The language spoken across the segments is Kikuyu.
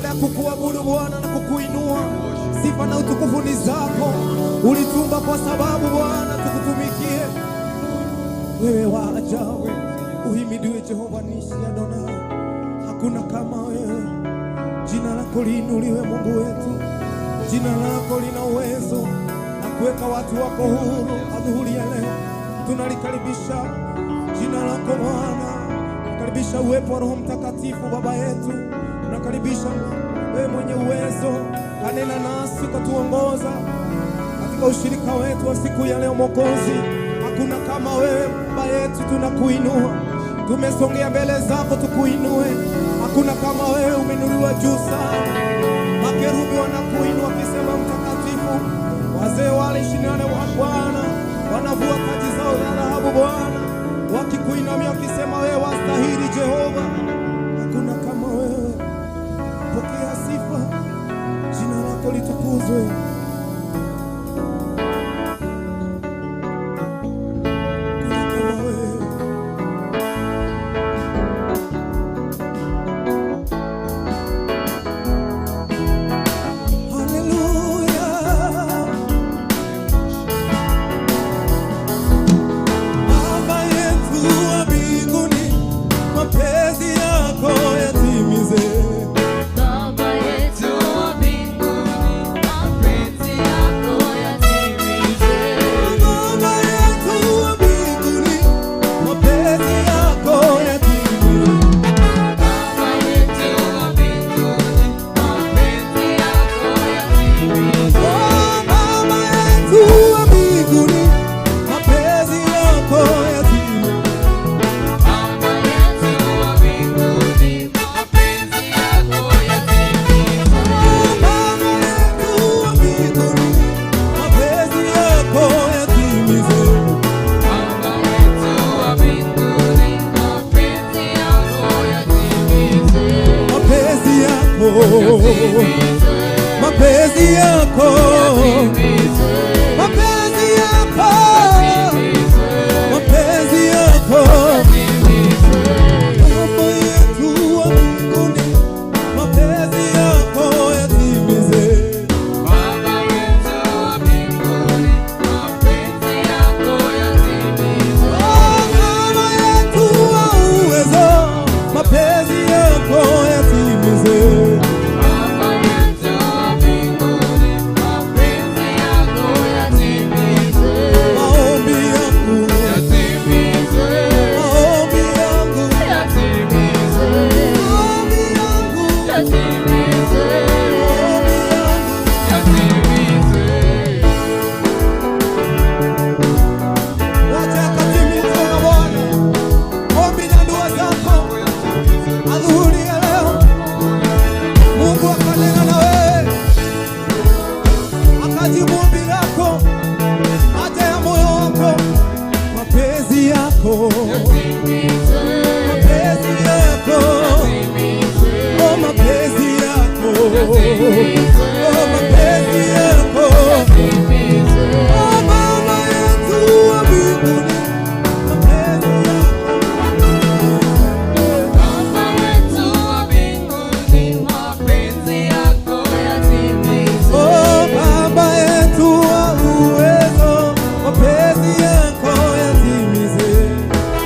Baada ya kukuabudu Bwana na kukuinua, sifa na utukufu ni zako. Ulituumba kwa sababu Bwana tukutumikie wewe. Wa ajabu, uhimidiwe Jehova Nisi Adonai, hakuna kama wewe. Jina lako liinuliwe Mungu wetu, jina lako lina uwezo na kuweka watu wako huru. Adhuhuri ya leo tunalikaribisha jina lako Bwana, tunakaribisha uwepo wa Roho Mtakatifu Baba yetu, tunakaribisha wewe mwenye uwezo, kanena nasi ukatuongoza katika ushirika wetu wa siku ya leo. Mwokozi, hakuna kama wewe Baba yetu, tunakuinua, tumesongea mbele zako tukuinue. Hakuna kama wewe, umeinuliwa juu sana. Makerubi wanakuinua wakisema mtakatifu. Wazee wale 24 wa Bwana wanavua taji zao za dhahabu Bwana, wakikuinamia wakisema wewe wastahili Jehova. Hakuna kama wewe, pokea sifa, jina lako litukuzwe. Hakuna kama wewe. Haleluya. Baba yetu wa mbinguni, mapenzi yako yatimize. Baba yetu wa mbinguni, mapenzi yako yatimizwe. Baba yetu wa mbinguni, mapenzi yako yatimize. Baba yetu wa mbinguni, mapenzi yako yatimizwe. Oh, Baba yetu wa mbinguni, mapenzi yako yatimize. Baba yetu wa mbinguni, mapenzi yako yatimizwe. Oh, Baba yetu wa mbinguni, mapenzi yako yatimize. Baba yetu wa mbinguni, mapenzi yako yatimizwe. Mapenzi yako, Yatimizwe. mapenzi yako, Yatimizwe. mapenzi yako, Yatimizwe. mapenzi yako. Yatimizwe. Baba yetu wa mbinguni, mapenzi yako yatimize. Baba yetu wa mbinguni, mapenzi yako yatimizwe. Oh, Baba yetu wa uwezo, mapenzi yako yatimize. Baba yetu wa mbinguni, mapenzi yako yatimizwe. Maombi yangu, Yatimizwe. maombi yangu, Yatimizwe. maombi yangu, Yatimizwe. maombi yangu. Yatimizwe. Wacha yakatimizwe na Bwana. Ombi na dua zako adhuhuri ya leo, Mungu akanena na wewe, akajibu ombi lako, haja ya moyo wako, mapenzi yako, Yatimizwe. mapenzi yako, Yatimizwe. oh mapenzi yako, Yatimizwe. oh mapenzi yako, Yatimizwe. oh Baba yetu wa mbinguni, mapenzi yako. Baba yetu wa mbinguni, mapenzi yako yatimizwe. Oh Baba yetu wa uwezo, mapenzi yako yatimize.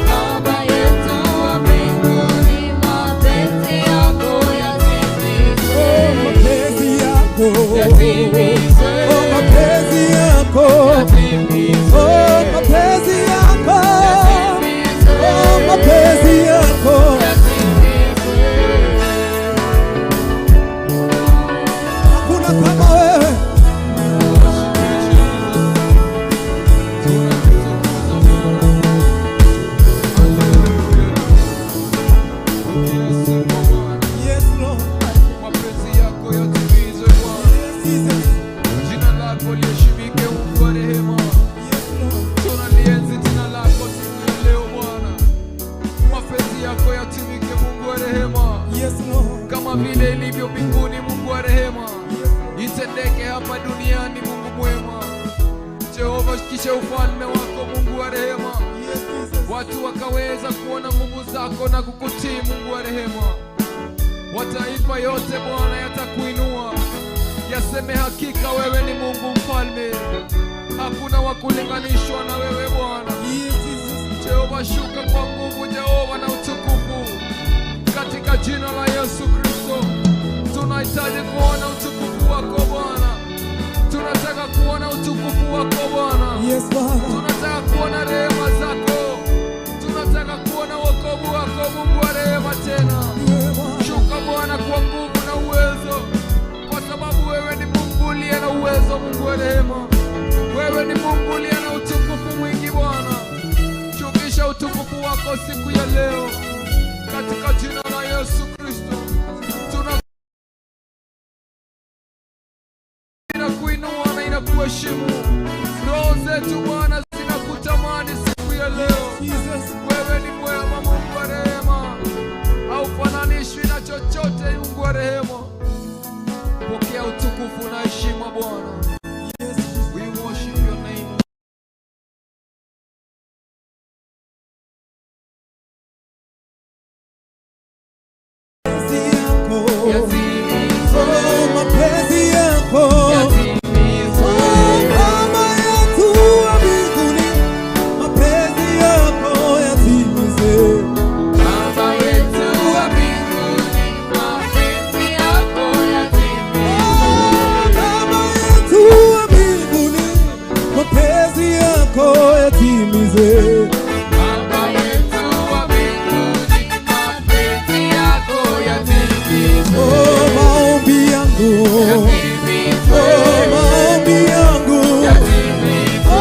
Baba yetu wa mbinguni, mapenzi yako yatimizwe. Mapenzi yako, Yatimizwe. oh mapenzi yako, Yatimizwe. oh mapenzi yako, Yatimizwe. oh mapenzi yako. Yatimizwe. Hakuna kama wewe. Yes Lord, Mapenzi yako yatimizwe Bwana, yes Jesus, jina lako liheshimike, Mungu wa rehema. yes Lord. Tunalienzi jina lako siku ya leo Bwana, mapenzi yako yatimike, Mungu wa rehema, Yes Lord, kama vile ilivyo mbinguni. Mungu wa rehema, itendeke hapa duniani, Mungu mwema. Jehova, shikisha ufalme wako, Mungu wa rehema, yes Jesus. watu wakaweza kuona nguvu zako na kukutii, Mungu wa rehema. Mataifa yote Bwana yatakuinua, yaseme hakika wewe ni Mungu mfalme, hakuna wa kulinganishwa na wewe Bwana. Yes, Jesus. Jehova, shuka kwa nguvu, Jehova, na utukufu katika jina la Yesu Kristo. Tunahitaji kuona utukufu wako Bwana, tunataka kuona utukufu wako Bwana. Yes, Baba. Tunataka kuona rehema zako, tunataka kuona wokovu wako, Mungu wa rehema tena. Ni wewe Bwana. Shuka Bwana kwa nguvu na uwezo, kwa sababu wewe ni Mungu uliye na uwezo, Mungu wa rehema. Wewe ni Mungu uliye na utukufu mwingi Bwana. Shukisha utukufu wako siku ya leo katika jina la Yesu Kristo. Tuna inakuinua na inakuheshimu. Roho zetu Bwana zinakutamani siku ya leo. Jesus. Wewe ni mwema, Mungu wa rehema, haufananishwi na chochote. Mungu wa rehema, pokea utukufu na heshima Bwana. Yes, Jesus. We worship your name. Mapenzi yako. Oh, mapenzi yako. Oh, Baba yetu wa mbinguni, mapenzi yako yatimizwe. Baba yetu wa mbinguni, mapenzi yako yatimizwe. Oh, Baba yetu wa mbinguni, mapenzi yako yatimizwe. Baba yetu wa mbinguni, mapenzi yako yatimizwe. Oh, maombi yangu. Yatimizwe. Oh, maombi yangu. Yatimizwe. Oh,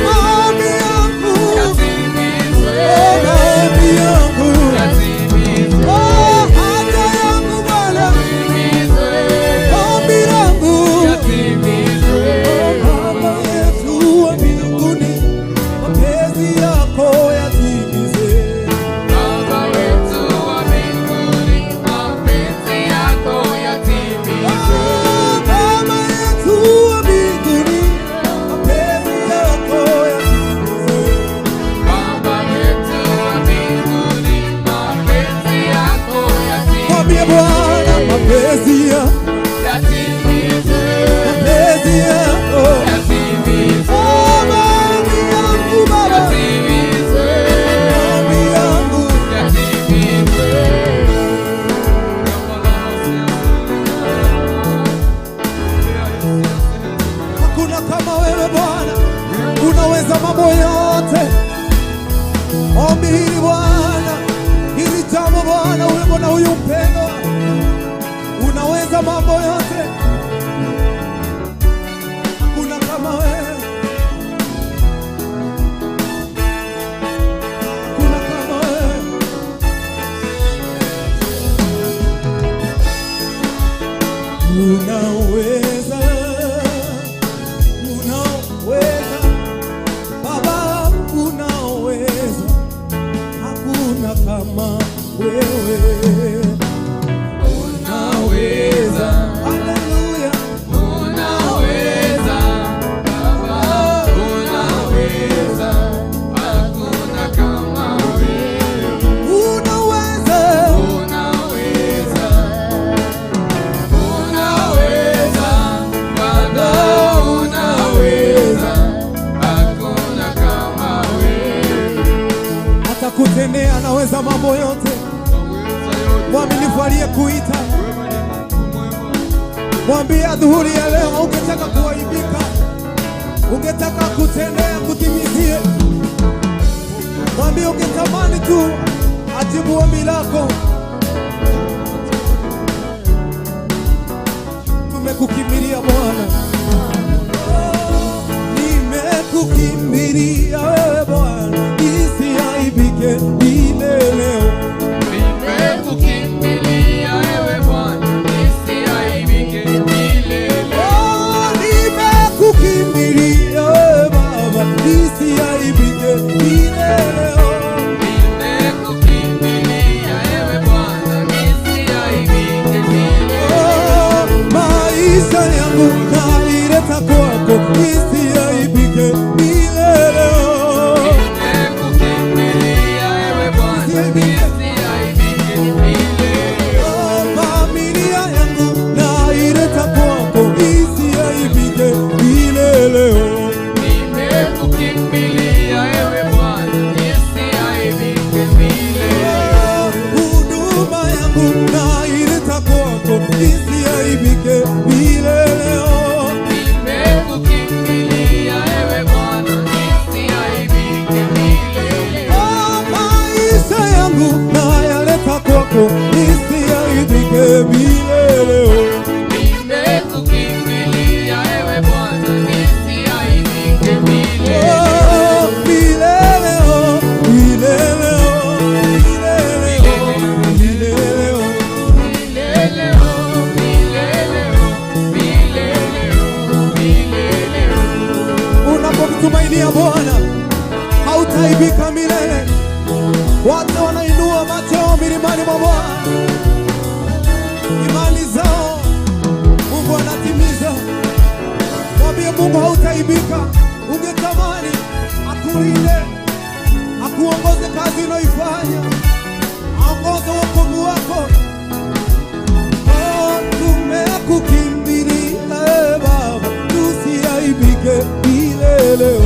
maombi yangu. Yatimizwe. Oh, maombi yangu. Yatimizwe. Oh, haja yangu Bwana. Yatimizwe. Ombi langu. Yatimizwe. Baba yetu wa mbinguni, mapenzi yako yatimizwe. Baba yetu wa mbinguni, mapenzi yako yatimizwe. Oh, Baba yetu wa mbinguni, mapenzi yako yatimizwe. Baba yetu wa mbinguni, mapenzi yako Mwambie yatimizwe. Bwana mapenzi yako, Yatimizwe. mapenzi yako. Yatimizwe. Oh, maombi yangu Baba, Yatimizwe. maombi yangu. Yatimizwe. Hakuna kama wewe Bwana, unaweza mambo yote. Ombi hili Bwana, hili jambo Bwana, uwemo na huyu mpendwa, unaweza mambo yote. Hakuna kama wewe, hakuna kama wewe. Unaweza, unaweza Baba, unaweza, hakuna kama wewe. Unaweza. Haleluya, Unaweza. Baba, unaweza. Hakuna kama wewe. unaweza, Unaweza. Unaweza. Baba, unaweza. Hakuna kama wewe. atakutendea, anaweza mambo yote. Mwaminifu aliyekuita, mwambie adhuhuri ya leo, ungetaka kuaibika, ungetaka kutendea, kutimizie. Mwambie ungetamani tu ajibu ombi lako. Tumekukimbilia Bwana, nimekukimbilia wewe Bwana, nisiaibike milele. Nimekukimbilia ewe Bwana, nisiaibike milele. Oh, nimekukimbilia wewe Baba, nisiaibike milele. Nimekukimbilia ewe Bwana, nisiaibike milele. Oh, maisha yangu naileta kwako, nisiaibike milele. Nimekukimbilia ewe Bwana, nisiaibike milele. Oh, milele. Nimekukimbilia ewe Bwana, nisiaibike milele. Oh, maisha yangu nayaleta kwako, nisiaibike milele. Nimekukimbilia ewe Bwana, nisiaibike milele. Oh, milele, oh, milele, oh, milele, oh, milele, oh. Milele, oh, milele, oh, milele, oh, milele, oh. Unapomtumainia Bwana hautaibika milele. Watu wanainua macho yao milimani mwa Bwana, imani zao Mungu anatimiza. Mwambie Mungu hautaibika. Ungetamani akulinde, akuongoze kazi unaoifanya, aongoze wokovu wako. Oh, tumekukimbilia e Baba, tusiaibike milele. Oh.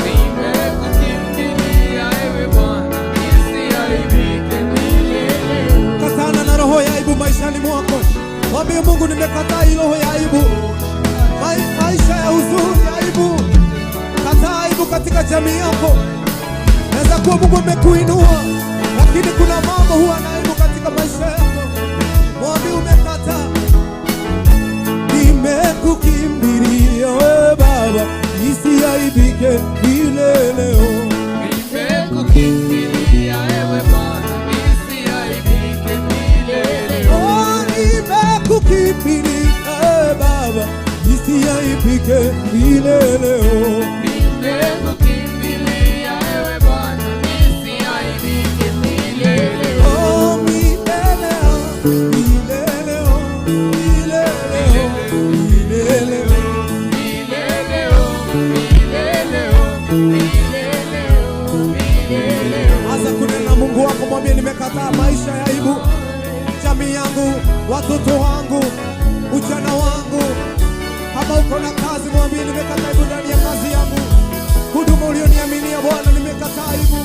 Nimekukimbilia ewe Bwana, nisiaibike milele. Katana na roho ya aibu maishani mwako. Mwambie Mungu, nimekataa hii roho ya aibu, maisha ya huzuni, aibu. Kataa aibu katika jamii yako. Naweza kuwa Mungu amekuinua, lakini kuna mambo huwa na aibu katika maisha yako. Mwambie umekataa. Nimekukimbilia we Baba, nisiaibike milele. Oh. Nimekukimbilia ewe Bwana, nisiaibike milele. Oh, nimekukimbilia e Baba, nisiaibike milele. Oh. Nimekukimbilia ewe Bwana, nisiaibike milele. Oh, milele, oh, milele, oh, milele, oh, milele, oh. Milele, oh, milele, oh, milele, oh, milele, oh. Anza kunena na Mungu wako, mwambie nimekataa maisha ya aibu, jamii yangu, watoto wangu, ujana wangu. Kama uko na kazi, mwambie nimekataa aibu ndani ya kazi yangu, huduma ulioniaminia Bwana, nimekataa aibu.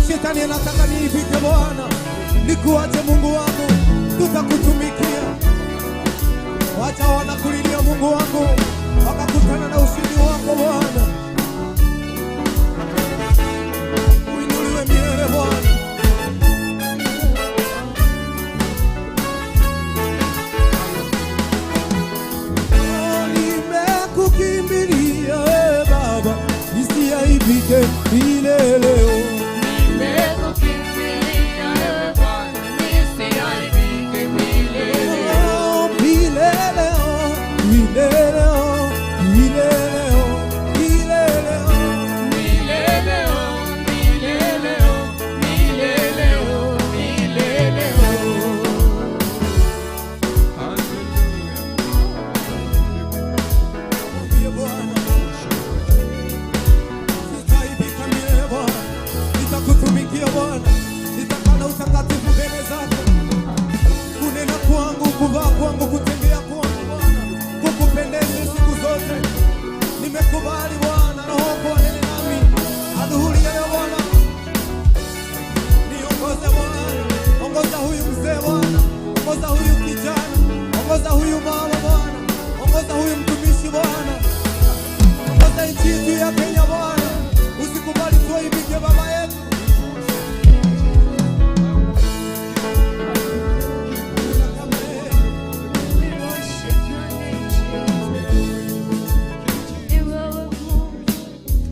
Shetani anataka niibike Bwana, nikuache Mungu wangu, tutakutumikia. Wacha wanakulilia Mungu wangu, wakakutana na ushindi wako Bwana. Uinuliwe milele Bwana. Nimekukimbilia e Baba, nisiaibike milele. Oh. Nimekukimbilia ewe Bwana, nisiaibike milele. Oh, milele, oh, milele, oh, milele, oh, milele, oh. Milele, oh, milele, oh, milele, oh, milele, oh. Mwambie Bwana, sitaibika milele Bwana, nitakutumikia Bwana, nitakaa na utakatifu mbele zako. Kunena kwangu, kuvaa kwangu, kutembea kwangu Bwana, kukupendeze siku zote. Nimekubali Bwana, Roho wako anene nami adhuhuri ya leo Bwana, niongoze Bwana, ongoza huyu mzee Bwana, ongoza huyu kijana, ongoza huyu mama Bwana, ongoza huyu mtumishi Bwana, ongoza nchi yetu ya Kenya Bwana, usikubali tuaibike baba yetu. We worship your name, Jesus. Ni wewe Mungu,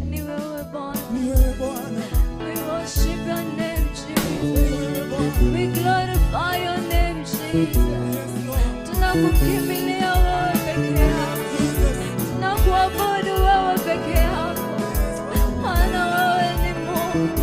ni wewe Bwana. Ni wewe Bwana, We worship your name, ni Jesus. wewe Bwana. We glorify your name, Jesus. Yes, Lord. Tunakukimbilia wewe peke yako. Jesus. Tunakuabudu wewe peke yako. Maana wewe ni Mungu.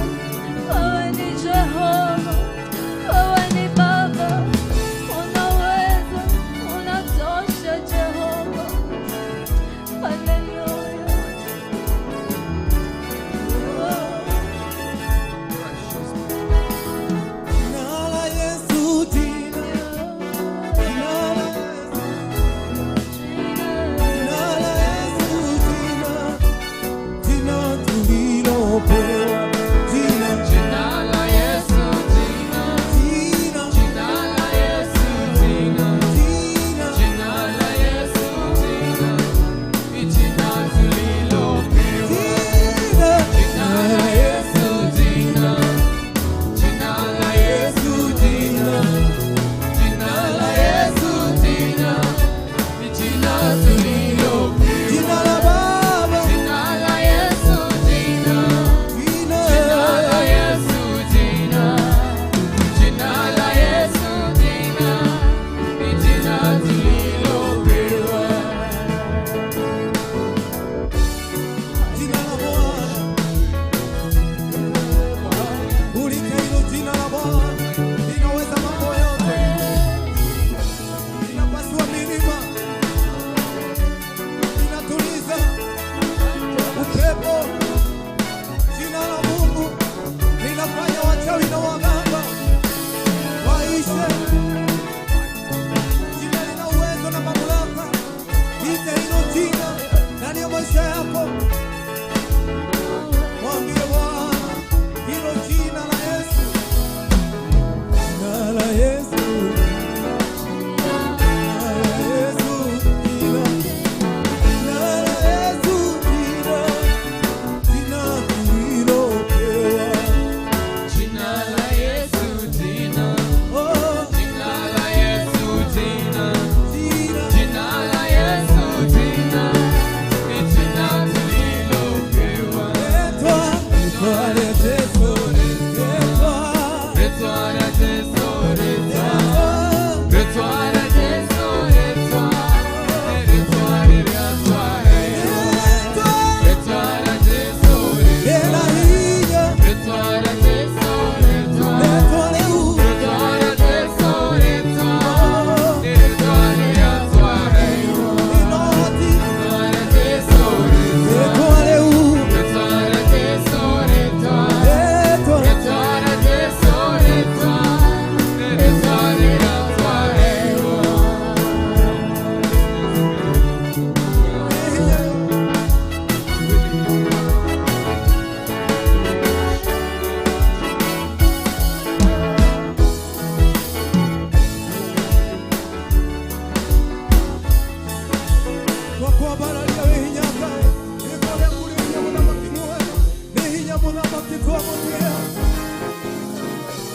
Twakwambararia wĩ hinya Ngai, nĩ kũrĩa kũrĩ hinya mũthamaki mwega, nĩ hinya mũthamaki twamũtĩa,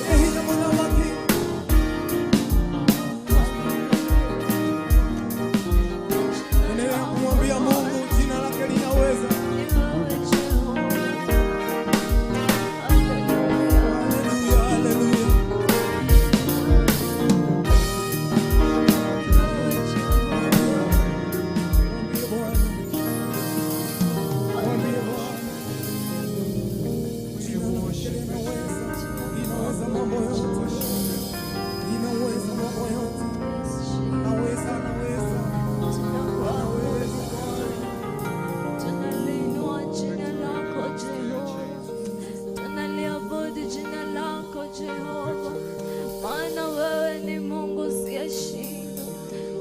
nĩ hinya mũthamaki. Endelea kumwambia Mungu jina lake linaweza. Ni wewe Jehova. Hallelujah. Haleluya, haleluya. Mwambie Bwana. Mwambie Bwana. Jina lake linaweza. Linaweza mambo yote. Linaweza mambo yote. Naweza, naweza. Naweza Bwana. Tunaliinua jina lako Jehova, tunaliabudu jina lako Jehova, maana wewe ni Mungu usiyeshindwa,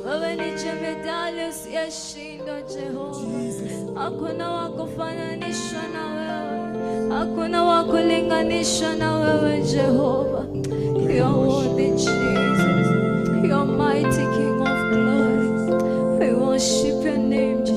wewe ni jemedali usiyeshindwa Jehova. Jesus. Hakuna wa kufananishwa na wewe, hakuna wa kulinganishwa na wewe Jehova. You are worthy Jesus, you are mighty King of glory. We worship your name Jesus.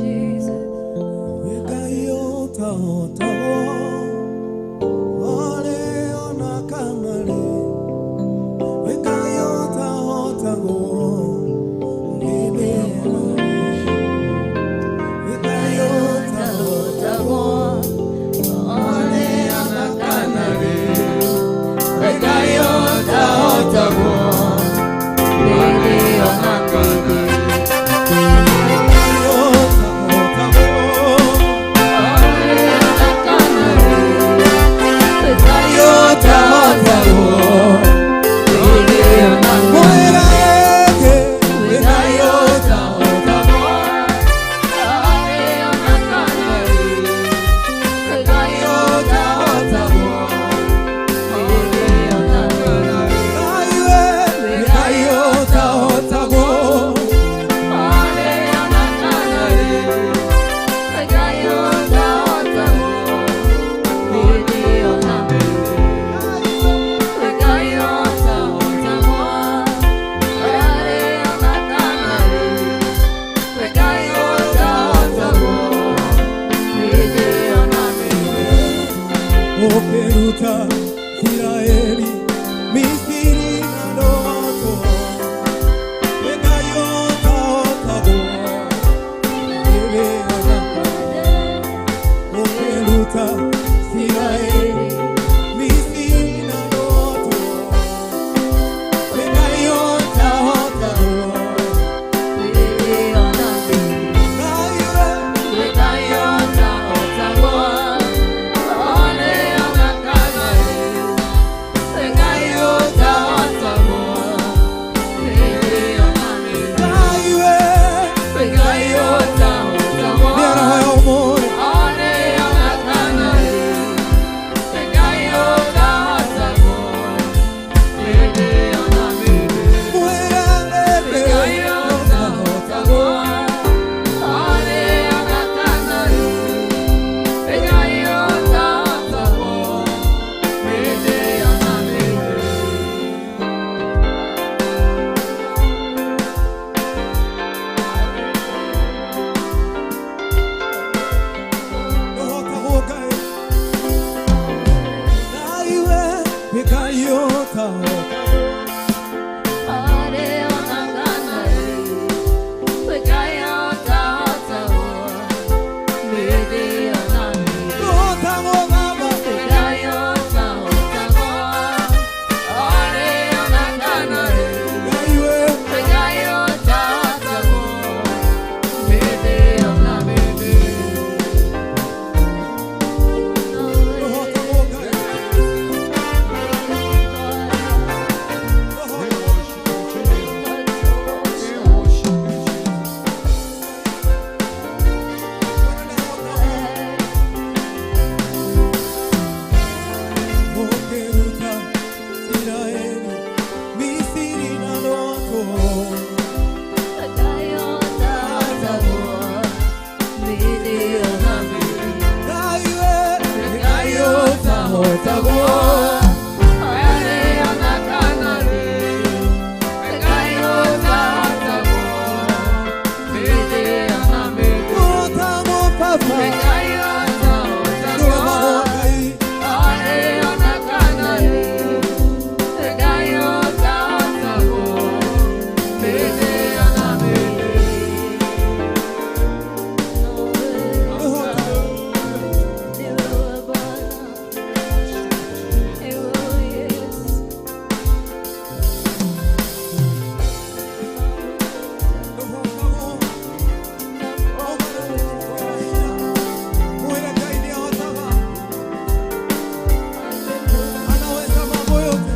Anaweza mambo yote.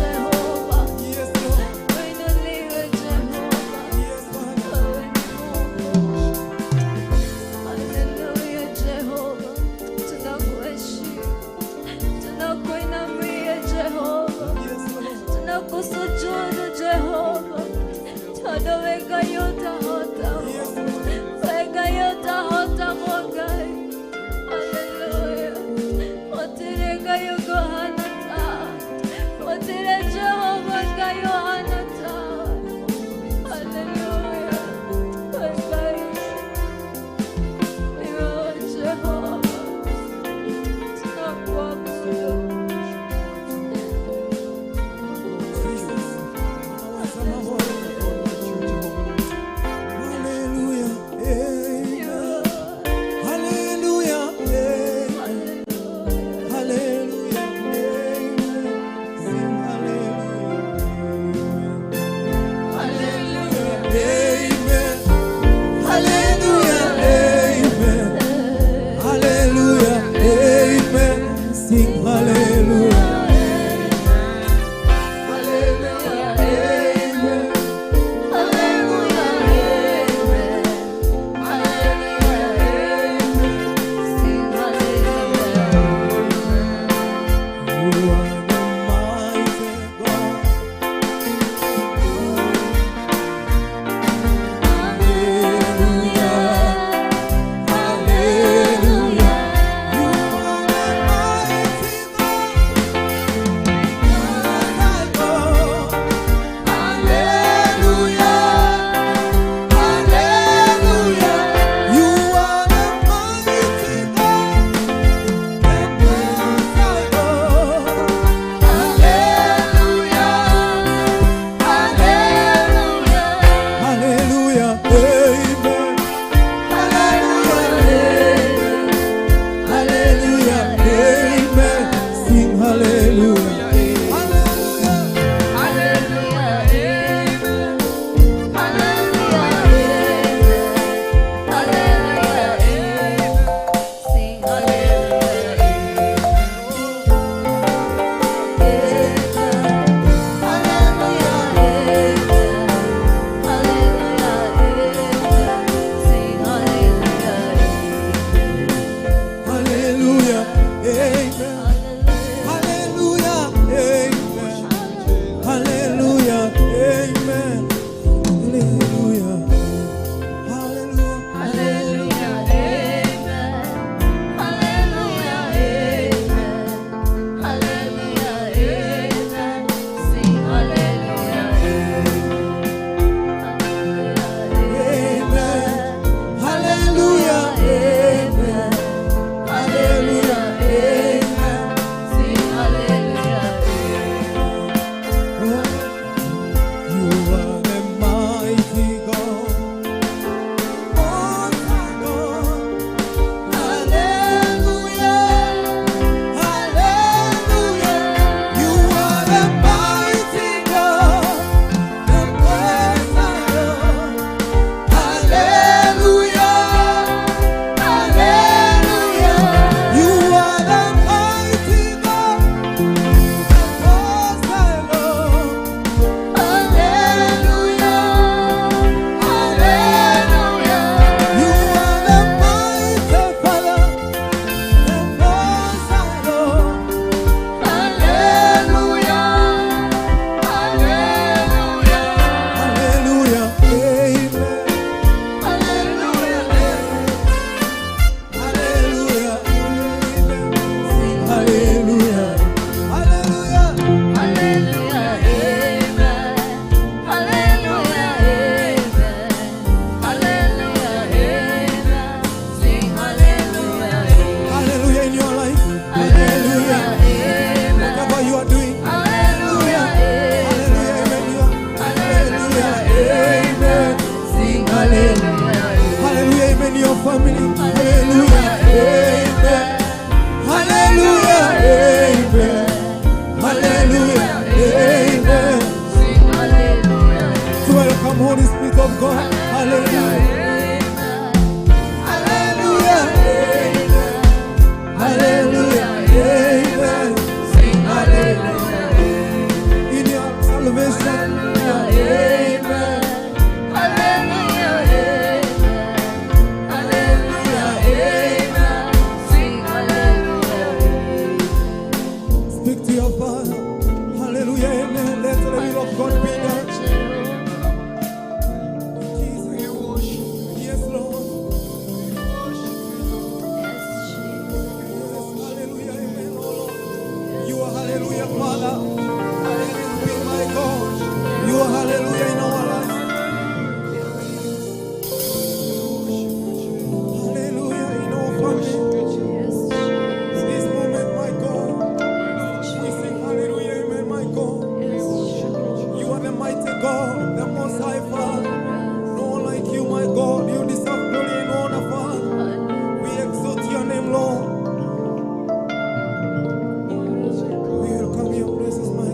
Yes, Lord. Yes, Lord. Yes, Lord. Tunakusujudu Jehova, tunaweka yote hota, Yes, Lord. weka yote hota mwagai. Haleluya, watireka yuko hanata, watire Jehova kayo hanata. Haleluya, weka yo Jehova, tunakuabudu. Jesus. Anaweza mambo yote. Hallelujah. Amen. Hallelujah. Amen. Hallelujah. Amen. Sing hallelujah. Amen. Hallelujah. Amen. Hallelujah. Amen. Sing hallelujah. Hallelujah. Amen. Hallelujah. Amen. Hallelujah. Amen. Sing hallelujah. You are the mighty God. Hallelujah. Hallelujah. You are the mighty God. Speak to your Father. Hallelujah. Amen. Let the will of God be done. Jesus. We worship you. Yes, Lord. We worship you, Lord. Yes, Jesus. Yes, hallelujah. Amen, oh Lord. You are hallelujah, Father. Hallelujah, my God. You are hallelujah in our life. Hallelujah in our family. Yes, Jesus. This moment, my God, we sing hallelujah, amen, my God. Yes, Jehovah. You are the mighty God, the most high Father. No one like you, my God. You deserve glory and honor, Father. We exalt your name, Lord. We welcome your presence, my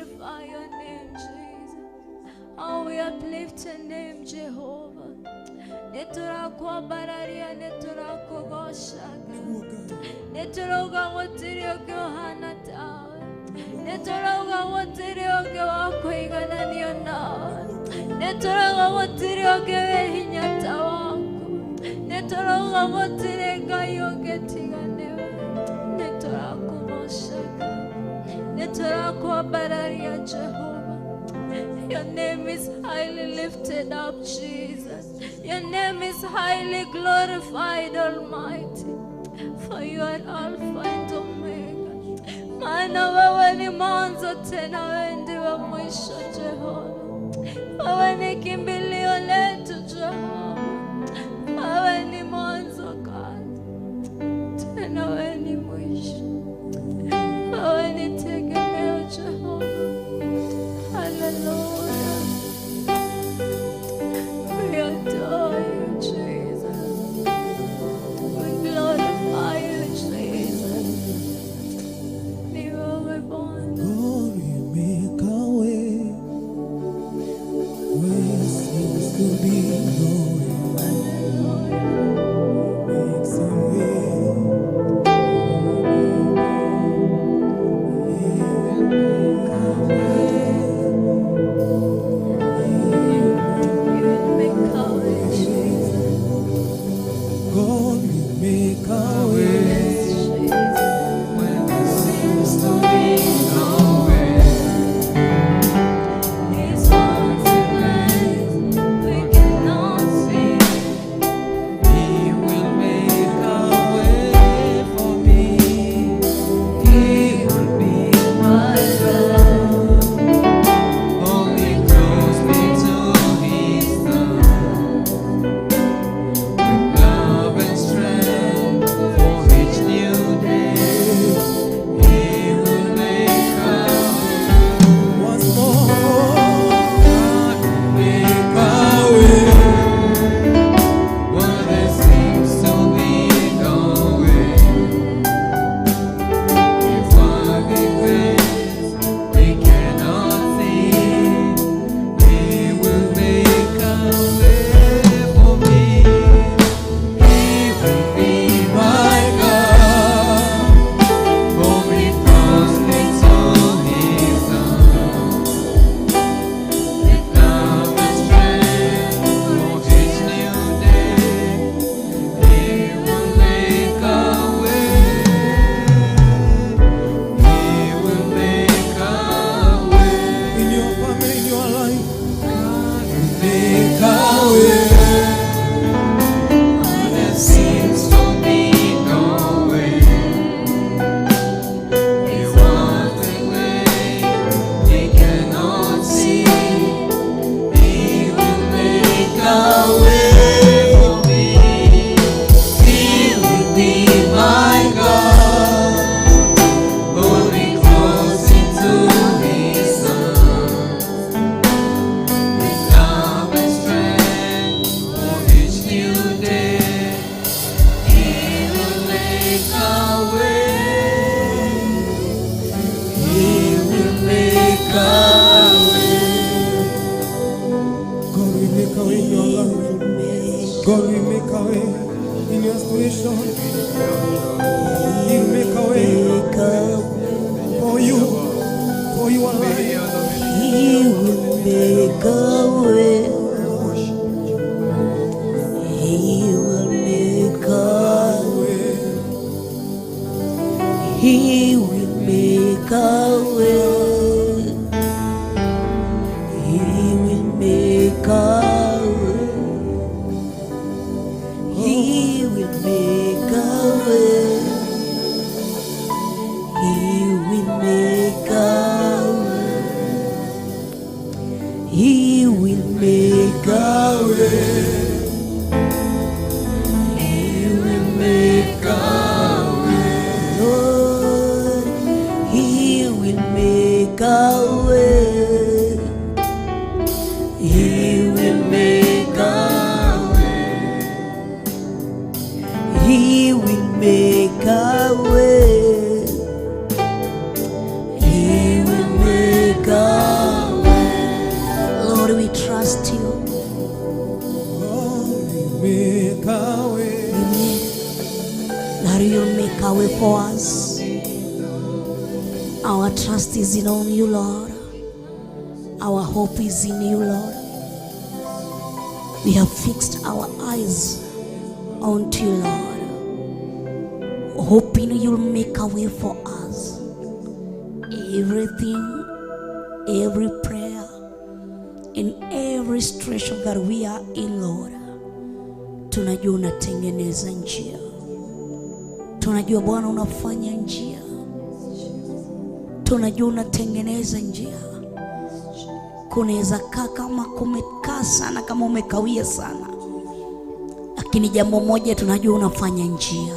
glorify your name, Jesus. How we uplift your name, Jehovah. Nĩtũrakwambararia, nĩtũrakũgocaga, nĩtũrauga gũtirĩ ũngĩ ũhana tawe, nĩtũrauga gũtirĩ ũngĩ wa kũigananio nawe, nĩtũrauga gũtirĩ ũngĩ wĩ hinya ta waku, nĩtũrauga gũtirĩ Ngai ũngĩ tiga nĩwe. Nĩtũrakũgocaga, nĩtũrakwambararia, Jehovah. Your name is highly lifted up, Jesus. Your name is highly glorified, Almighty. For you are Alpha and Omega. Maana wewe ni mwanzo tena wewe ndiwe mwisho, Jehova. Wewe ni kimbilio letu, Jehova. Wewe ni mwanzo God, tena wewe ni mwisho. Wewe ni tegemeo, Jehova. Hallelujah. We adore you, Jesus. We glorify you, Jesus. Ni wewe Bwana. God will make a way where seems to be no way. Hallelujah. Makes a way. You will make a way, Jesus. God will make a way. Yes, Jesus. When there seems to be no way, He's once ways we cannot see. He will make a way for me. He will be my God. Only closely to His love, with love and strength for each new day. He will make a way. Once more. God will make a way. Where there seems to be no way. If working ways we cannot see, He will make a way for me. He will be my God. Only closely to His love. With love and strength for each new day, He will make a way. He will make a way. In your family, in your life. God will Make a way. When there seems to be no way, He walks the way we cannot see. He will make a way for me. He will be my God. Hold me close into His arms. With love and strength for each new day, He will make a way. He will make a way. God will make a way in your life. God will make a way in your situation. He'll make a way for you, for your life. He will make a way. He will make a Way. He will make a way. He will make a way. He will make a way. He will make a way. He will make a way. He will make a way. Lord, He will make a way. He will make a way. That you'll make a way for us. Our trust is in on you, Lord. Our hope is in you, Lord. We have fixed our eyes onto you, Lord, hoping you'll make a way for us. Everything, every prayer, in every situation that we are in, Lord, tunajua unatengeneza njia. Tunajua Bwana unafanya njia. Tunajua unatengeneza njia. Kunaweza kaa kama kumekaa sana, kama umekawia sana, lakini jambo moja tunajua unafanya njia.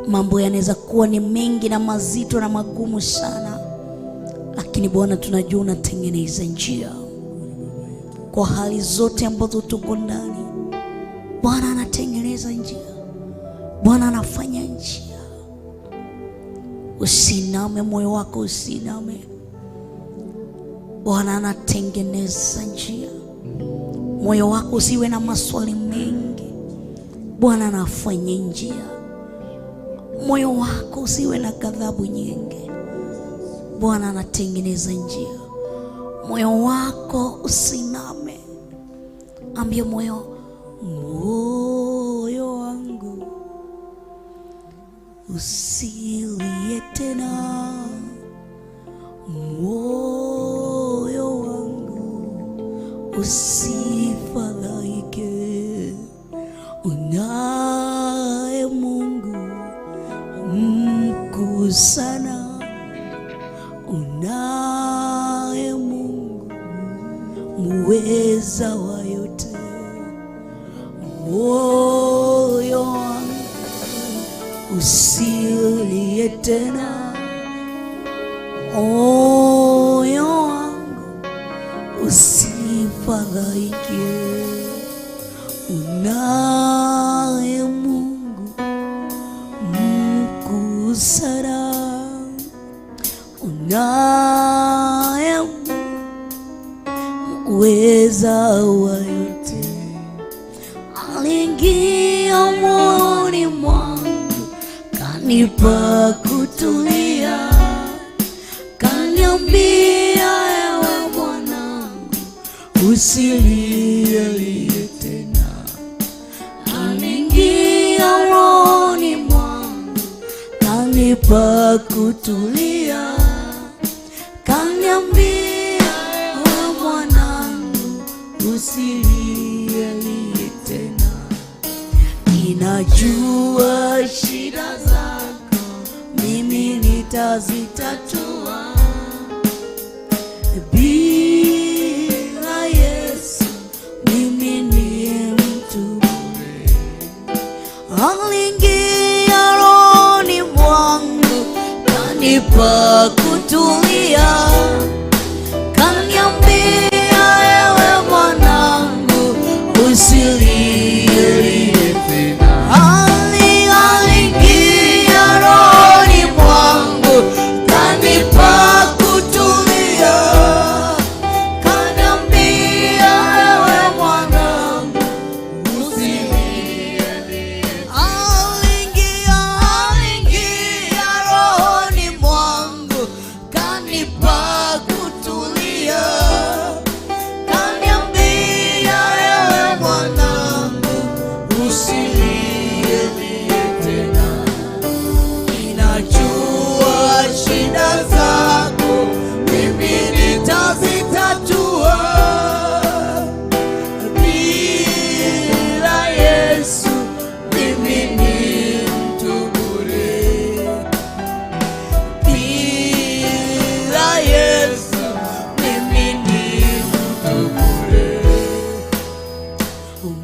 Mambo yanaweza kuwa ni mengi na mazito na magumu sana, lakini Bwana tunajua unatengeneza njia. Kwa hali zote ambazo tuko ndani, Bwana anatengeneza njia. Bwana anafanya njia. Usiname, moyo wako usiname. Bwana anatengeneza njia. Moyo wako usiwe na maswali mengi. Bwana anafanya njia. Moyo wako usiwe na ghadhabu nyingi. Bwana anatengeneza njia. Moyo wako usiname. Ambia moyo, moyo wangu usilie tena, moyo wangu usifadhaike, unaye Mungu mkuu sana, unaye Mungu muweza wa yote. Moyo wangu usilie tena, moyo wangu usifadhaike, unaye Mungu mkuu sana, unaye Mungu muweza wa yote. Aliingia moyoni mwangu, kanipa kutulia, kaniambia ewe mwanangu usilie tena. Aliingia rohoni mwangu, kanipa kutulia, kaniambia ewe mwanangu usilie tena. Ninajua shida zako, mimi nitazitatua. Bila Yesu mimi ni mtu bure. Aliingia rohoni mwangu, kanipa kutulia, kaniambia ewe mwanangu usilie tena. Aliingia rohoni mwangu, kanipa kutulia, kaniambia ewe mwanangu usilie. Aliingia rohoni mwangu, kanipa kutulia, kaniambia ewe mwanangu usilie tena. Ninajua shida zako, mimi nitazitatua. Bila Yesu mimi ni mtu bure. Bila Yesu mimi ni mtu bure.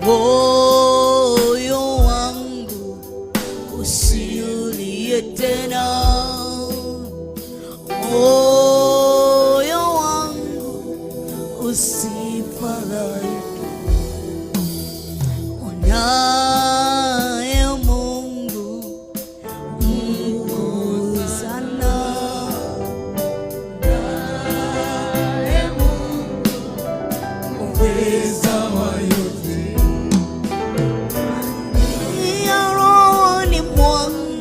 Moyo wangu usilie tena, moyo wangu usifadhaike, unaye Mungu mkuu sana, Naye Mungu muweza wa yote. Ya rohoni mwangu.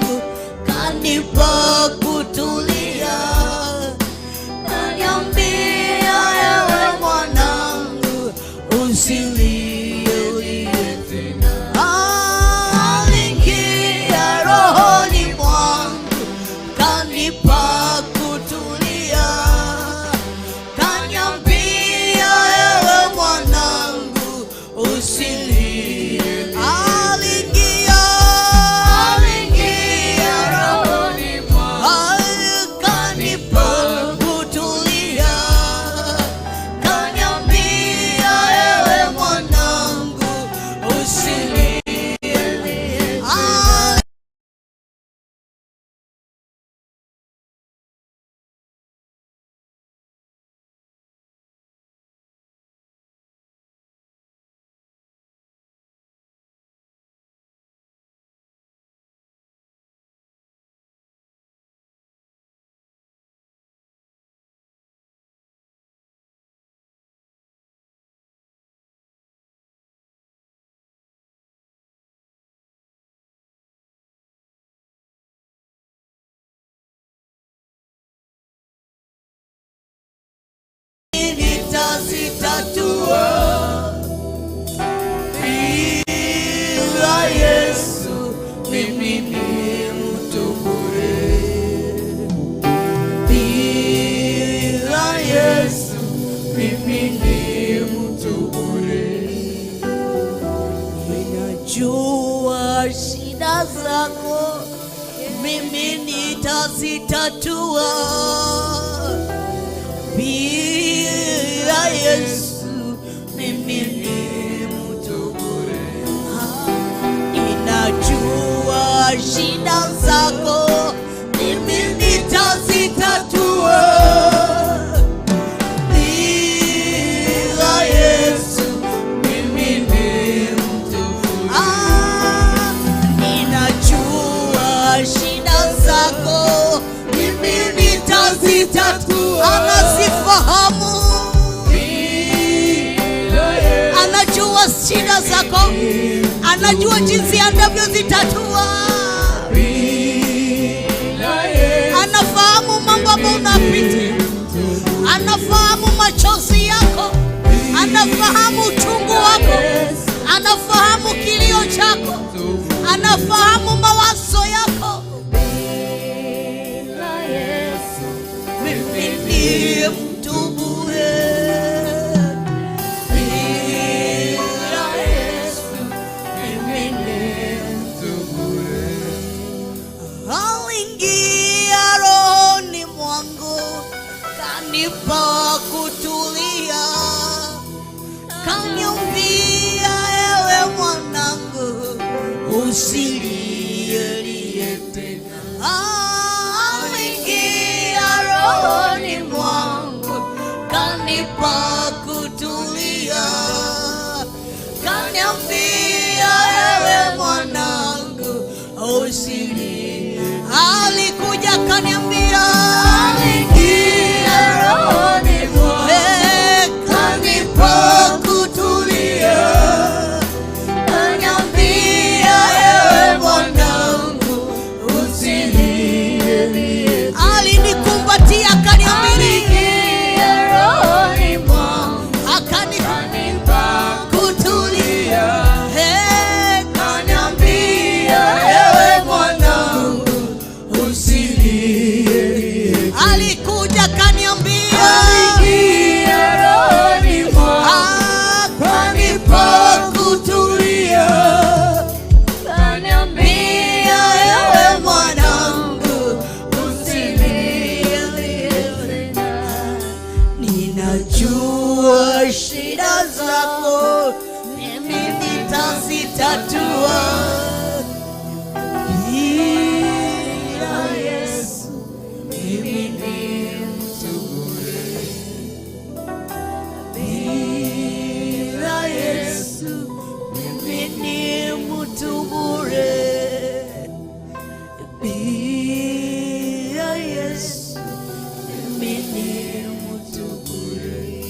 Ninajua shida zako mimi nitazitatua. Bila Yesu mimi ni mtu bure. Ninajua shida zako mimi nitazitatua. Bila Yesu mimi ni mtu. Ah, ninajua shida zako mimi nitazitatua. Anazifahamu, anajua shida zako, anajua jinsi anavyozitatua, anafahamu mambo ambayo unapitia, anafahamu machozi yako, anafahamu uchungu wako, anafahamu kilio chako, anafahamu mawazo yako. Bila Yesu Mimi ni mtu bure. Bila Yesu mimi ni mtu bure. Aliingia rohoni mwangu, kanipa kutulia, kaniambia, ewe mwanangu, usilie tena. Aliingia rohoni mwangu, kanipa kutulia, kaniambia, ewe mwanangu, usilie. Alikuja kaniambia, aliingia rohoni mwangu, kanipa kutulia, kaniambia, ewe mwanangu, usilie. Alinikumbatia akaniambia, aliingia rohoni mwangu, akanipa kutulia. Hey, kaniambia, ewe mwanangu, usilie. Alikuja kaniambia, aliingia rohoni mwangu, akanipa kutulia, kaniambia, ewe mwanangu, usilie tena. Ninajua shida zako mimi nitazitatua. Bila Yesu mimi ni mtu bure. Bila Yesu mimi ni mtu bure. Bila Yesu mimi ni mtu bure.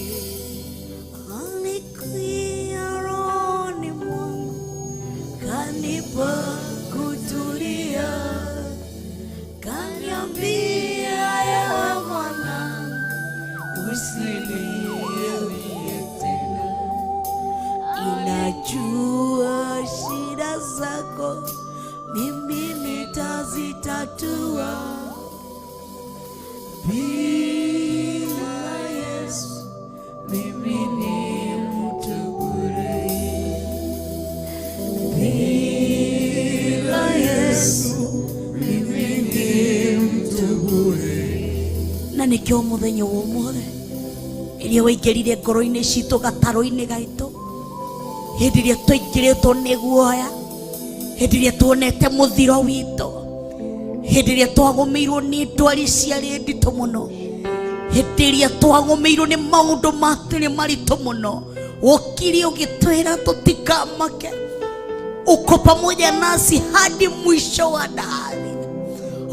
Alikuja rohoni mwangu, kanipa kutulia, kaniambia, ewe mwanangu, usilie tena. Ninajua shida zako mimi nitazitatua. Bila Yesu mimi ni mtu bure. Bila Yesu mimi ni mtu bure. Na nikio muthenya wa umuthi iria waingĩrire ngoro-inĩ citũ, gatarũ-inĩ gaitũ, hĩndĩ ĩrĩa twaingĩrĩtwo nĩ guoya, hĩndĩ ĩrĩa tuonete mũthiro witũ, hĩndĩ ĩrĩa twagũmĩirwo nĩ ndwari ciarĩ nditũ mũno, hĩndĩ ĩrĩa twagũmĩirwo nĩ maũndũ matĩrĩ maritũ mũno, wokire ũgĩtwĩra tũtikamake, uko pamoja nasi hadi mwisho wa dahari.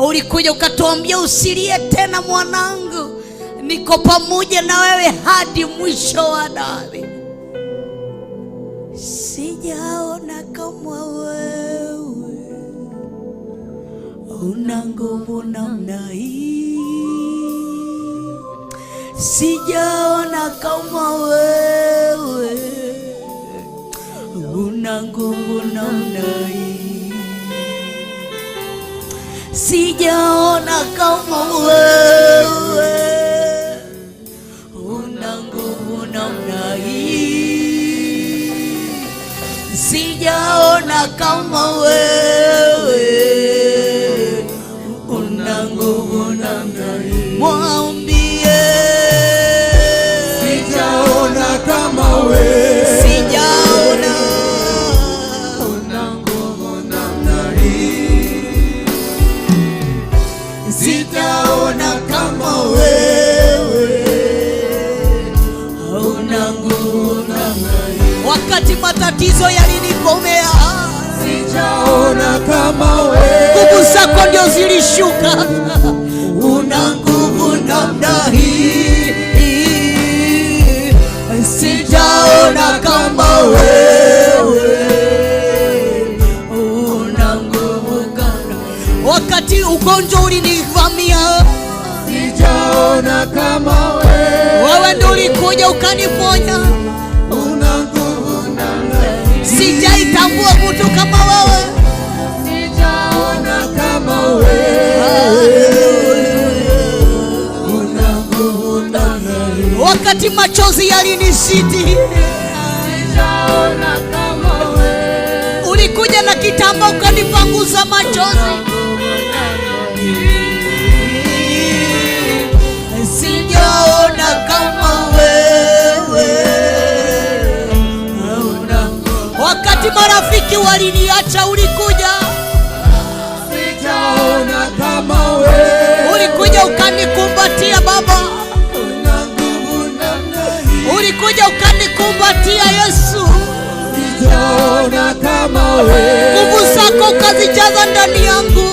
Ulikuja ukatuambia, usilie tena mwanangu, niko pamoja na wewe hadi mwisho wa dahari. Sijaona kama wewe una nguvu namna hii, sijaona kama wewe una nguvu namna hii, sijaona kama wewe una nguvu namna hii, sijaona kama wewe. hii, sijaona kama wewe Una nguvu namna hii. Wakati matatizo yalinikomea, sijaona kama wewe nguvu zako ndio zilishuka. Una nguvu namna hii, sijaona kama wewe. Una nguvu kama. Wakati ugonjwa ulinivamia, sijaona kama wewe wewe ndio ulikuja ukaniponya. una nguvu namna hii, Sijaitambua mtu kama wewe. sijaona kama wewe una nguvu namna hii, Wakati machozi yalinizidi, Sijaona kama wewe. ulikuja na kitambaa ukanipanguza machozi. Sijaona kama wewe. Wakati marafiki waliniacha, ulikuja, sijaona kama wewe ulikuja ukanikumbatia Baba, una nguvu namna hii, ulikuja ukanikumbatia Yesu, sijaona kama wewe nguvu zako ukazijaza ndani yangu.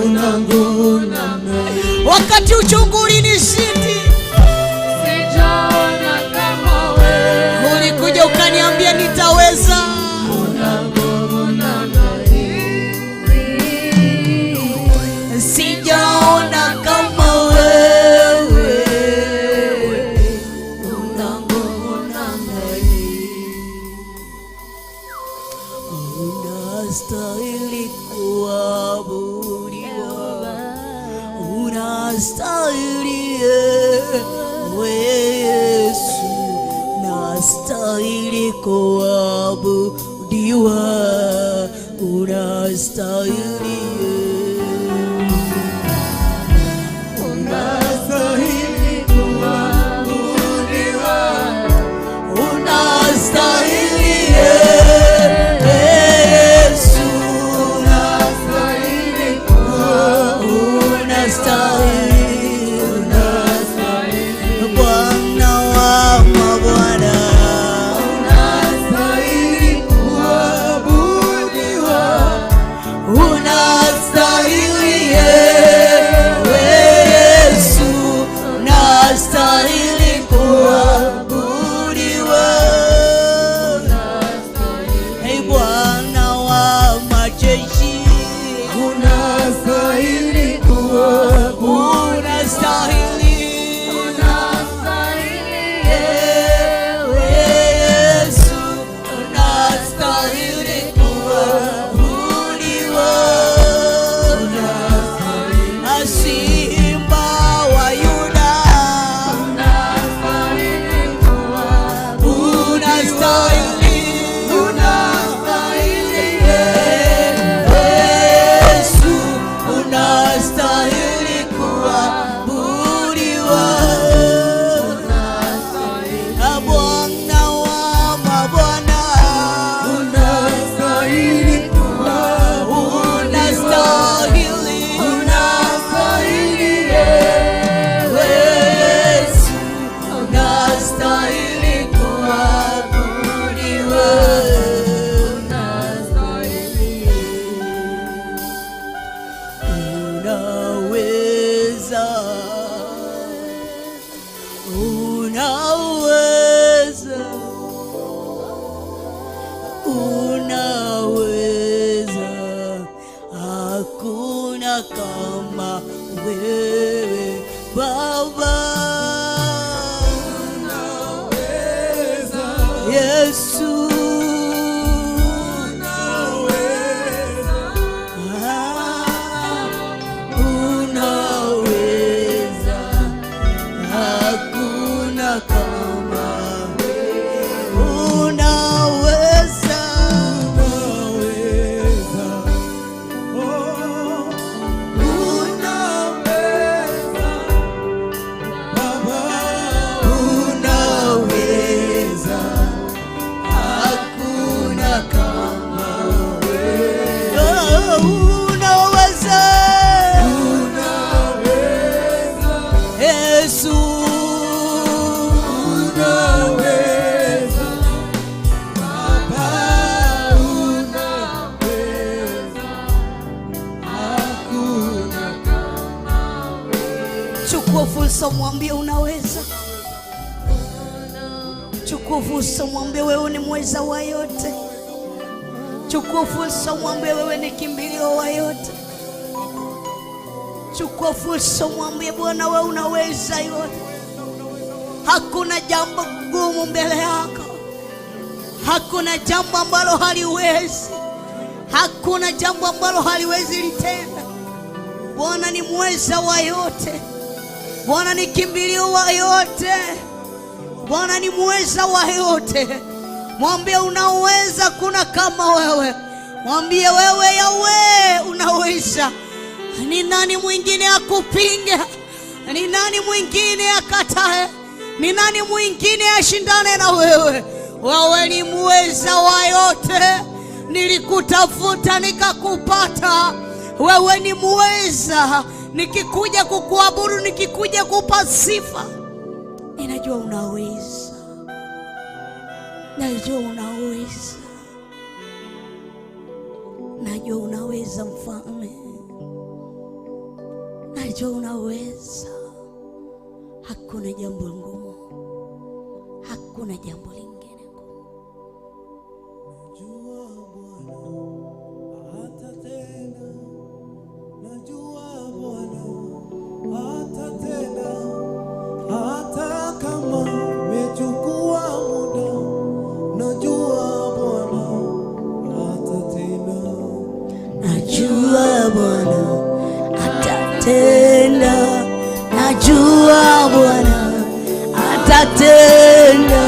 una nguvu namna hii, Wakati uchungu ulinizidi, Sijaona kama wewe. ulikuja ukaniambia nitaweza. Sijaona kama wewe una nguvu namna hii, unastahili kuabudiwa, unastahili ewe Yesu, unastahili kuabudiwa, unastahili. unastahili kuabudiwa, Unastahili Yesu, unastahili unastahili, Bwana wa mabwana, unastahili kuabudiwa, unastahili Yesu, unastahili kuabudiwa. Hey, Bwana wa majeshi, unastahili kuabudiwa, unastahili, ewe Yesu, unastahili kuabudiwa. Simba wa Yuda, unastahili, unastahili Yesu, unastahili kuabudiwa. Bwana wa mabwana, unastahili kuabudiwa, unastahili, unastahili Yesu, unastahili kuabudiwa. Unaweza, unaweza, unaweza, hakuna kama wewe Baba. Unaweza, Yesu, unaweza, ah, unaweza, hakuna kama unaweza, unaweza, oh, unaweza. fursa mwambie unaweza. Chukua fursa mwambie wewe ni mweza wa yote. Chukua fursa mwambie wewe ni kimbilio wa yote. Chukua fursa mwambie Bwana wewe unaweza yote. Hakuna jambo gumu mbele yako. Hakuna jambo ambalo haliwezi. Hakuna jambo ambalo haliwezi litenda. Bwana ni mweza wa yote. Bwana ni kimbilio wa yote. Bwana ni mweza wa yote. Mwambie unaweza, kuna kama wewe. Mwambie wewe Yawe unaweza. Ni nani mwingine akupinge? Ni nani mwingine akatae? Ni nani mwingine ashindane na wewe? Wewe ni mweza wa yote. Nilikutafuta nikakupata. Wewe ni mweza. Nikikuja kukuabudu, nikikuja kupa sifa, ninajua unaweza. Najua unaweza. Najua unaweza mfalme. Najua unaweza. Hakuna jambo ngumu. Hakuna jambo lingine gumu. Najua Bwana atatenda. Najua Bwana atatenda. Hata kama imechukua muda, najua Bwana atatenda. Najua Bwana atatenda. Najua Bwana atatenda.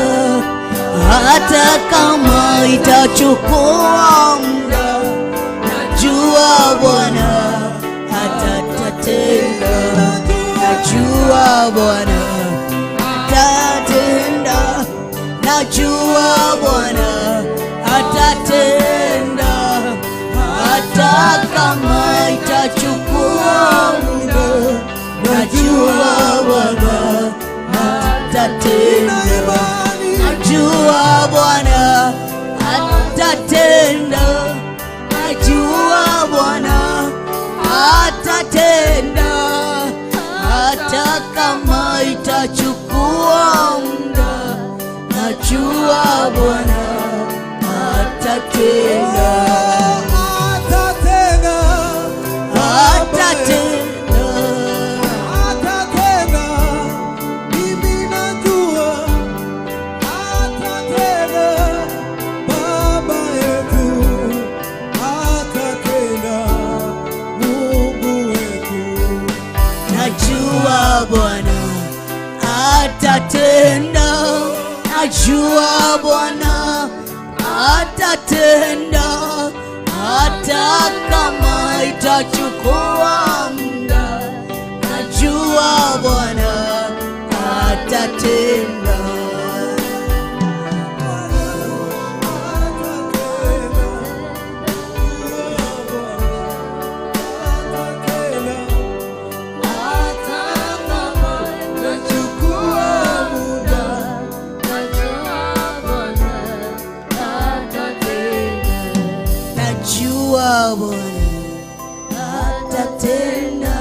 Hata kama itachukua muda, najua Bwana atatenda. Najua Bwana atatenda. Najua Bwana atatenda. Hata kama itachukua muda, najua Bwana atatenda. Najua Bwana atatenda. Najua Bwana atatenda. Hata kama itachukua muda, najua Bwana atatenda. Atatenda. Atatenda. Atatenda. Mimi najua atatenda. Baba yetu atatenda. Mungu wetu. Najua Bwana atatenda. Najua Bwana atatenda. Hata kama itachukua muda, najua Bwana atatenda. Hata kama Nachukua muda, najua Bwana atatenda. Najua Bwana atatenda.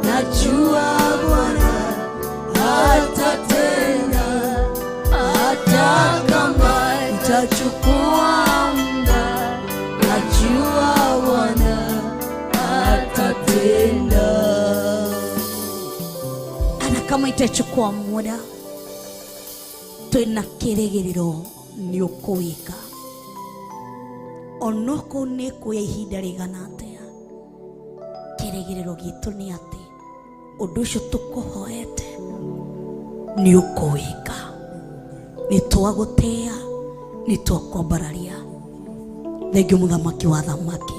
Najua Bwana atatenda. Hata kama itachukua muda, najua Bwana atatenda. Hata kama itachukua muda, twina kĩrĩgĩrĩro nĩ ũkũwĩka onoko nĩ kuoya ihinda rĩigana atĩa. Kĩrĩgĩrĩro gitũ nĩ atĩ ũndũ ũcio tũkũhoete nĩ ũkũwĩka. Nĩ twagũtĩa, nĩ twakwambararia. Thengiũ mũthamaki wa thamaki,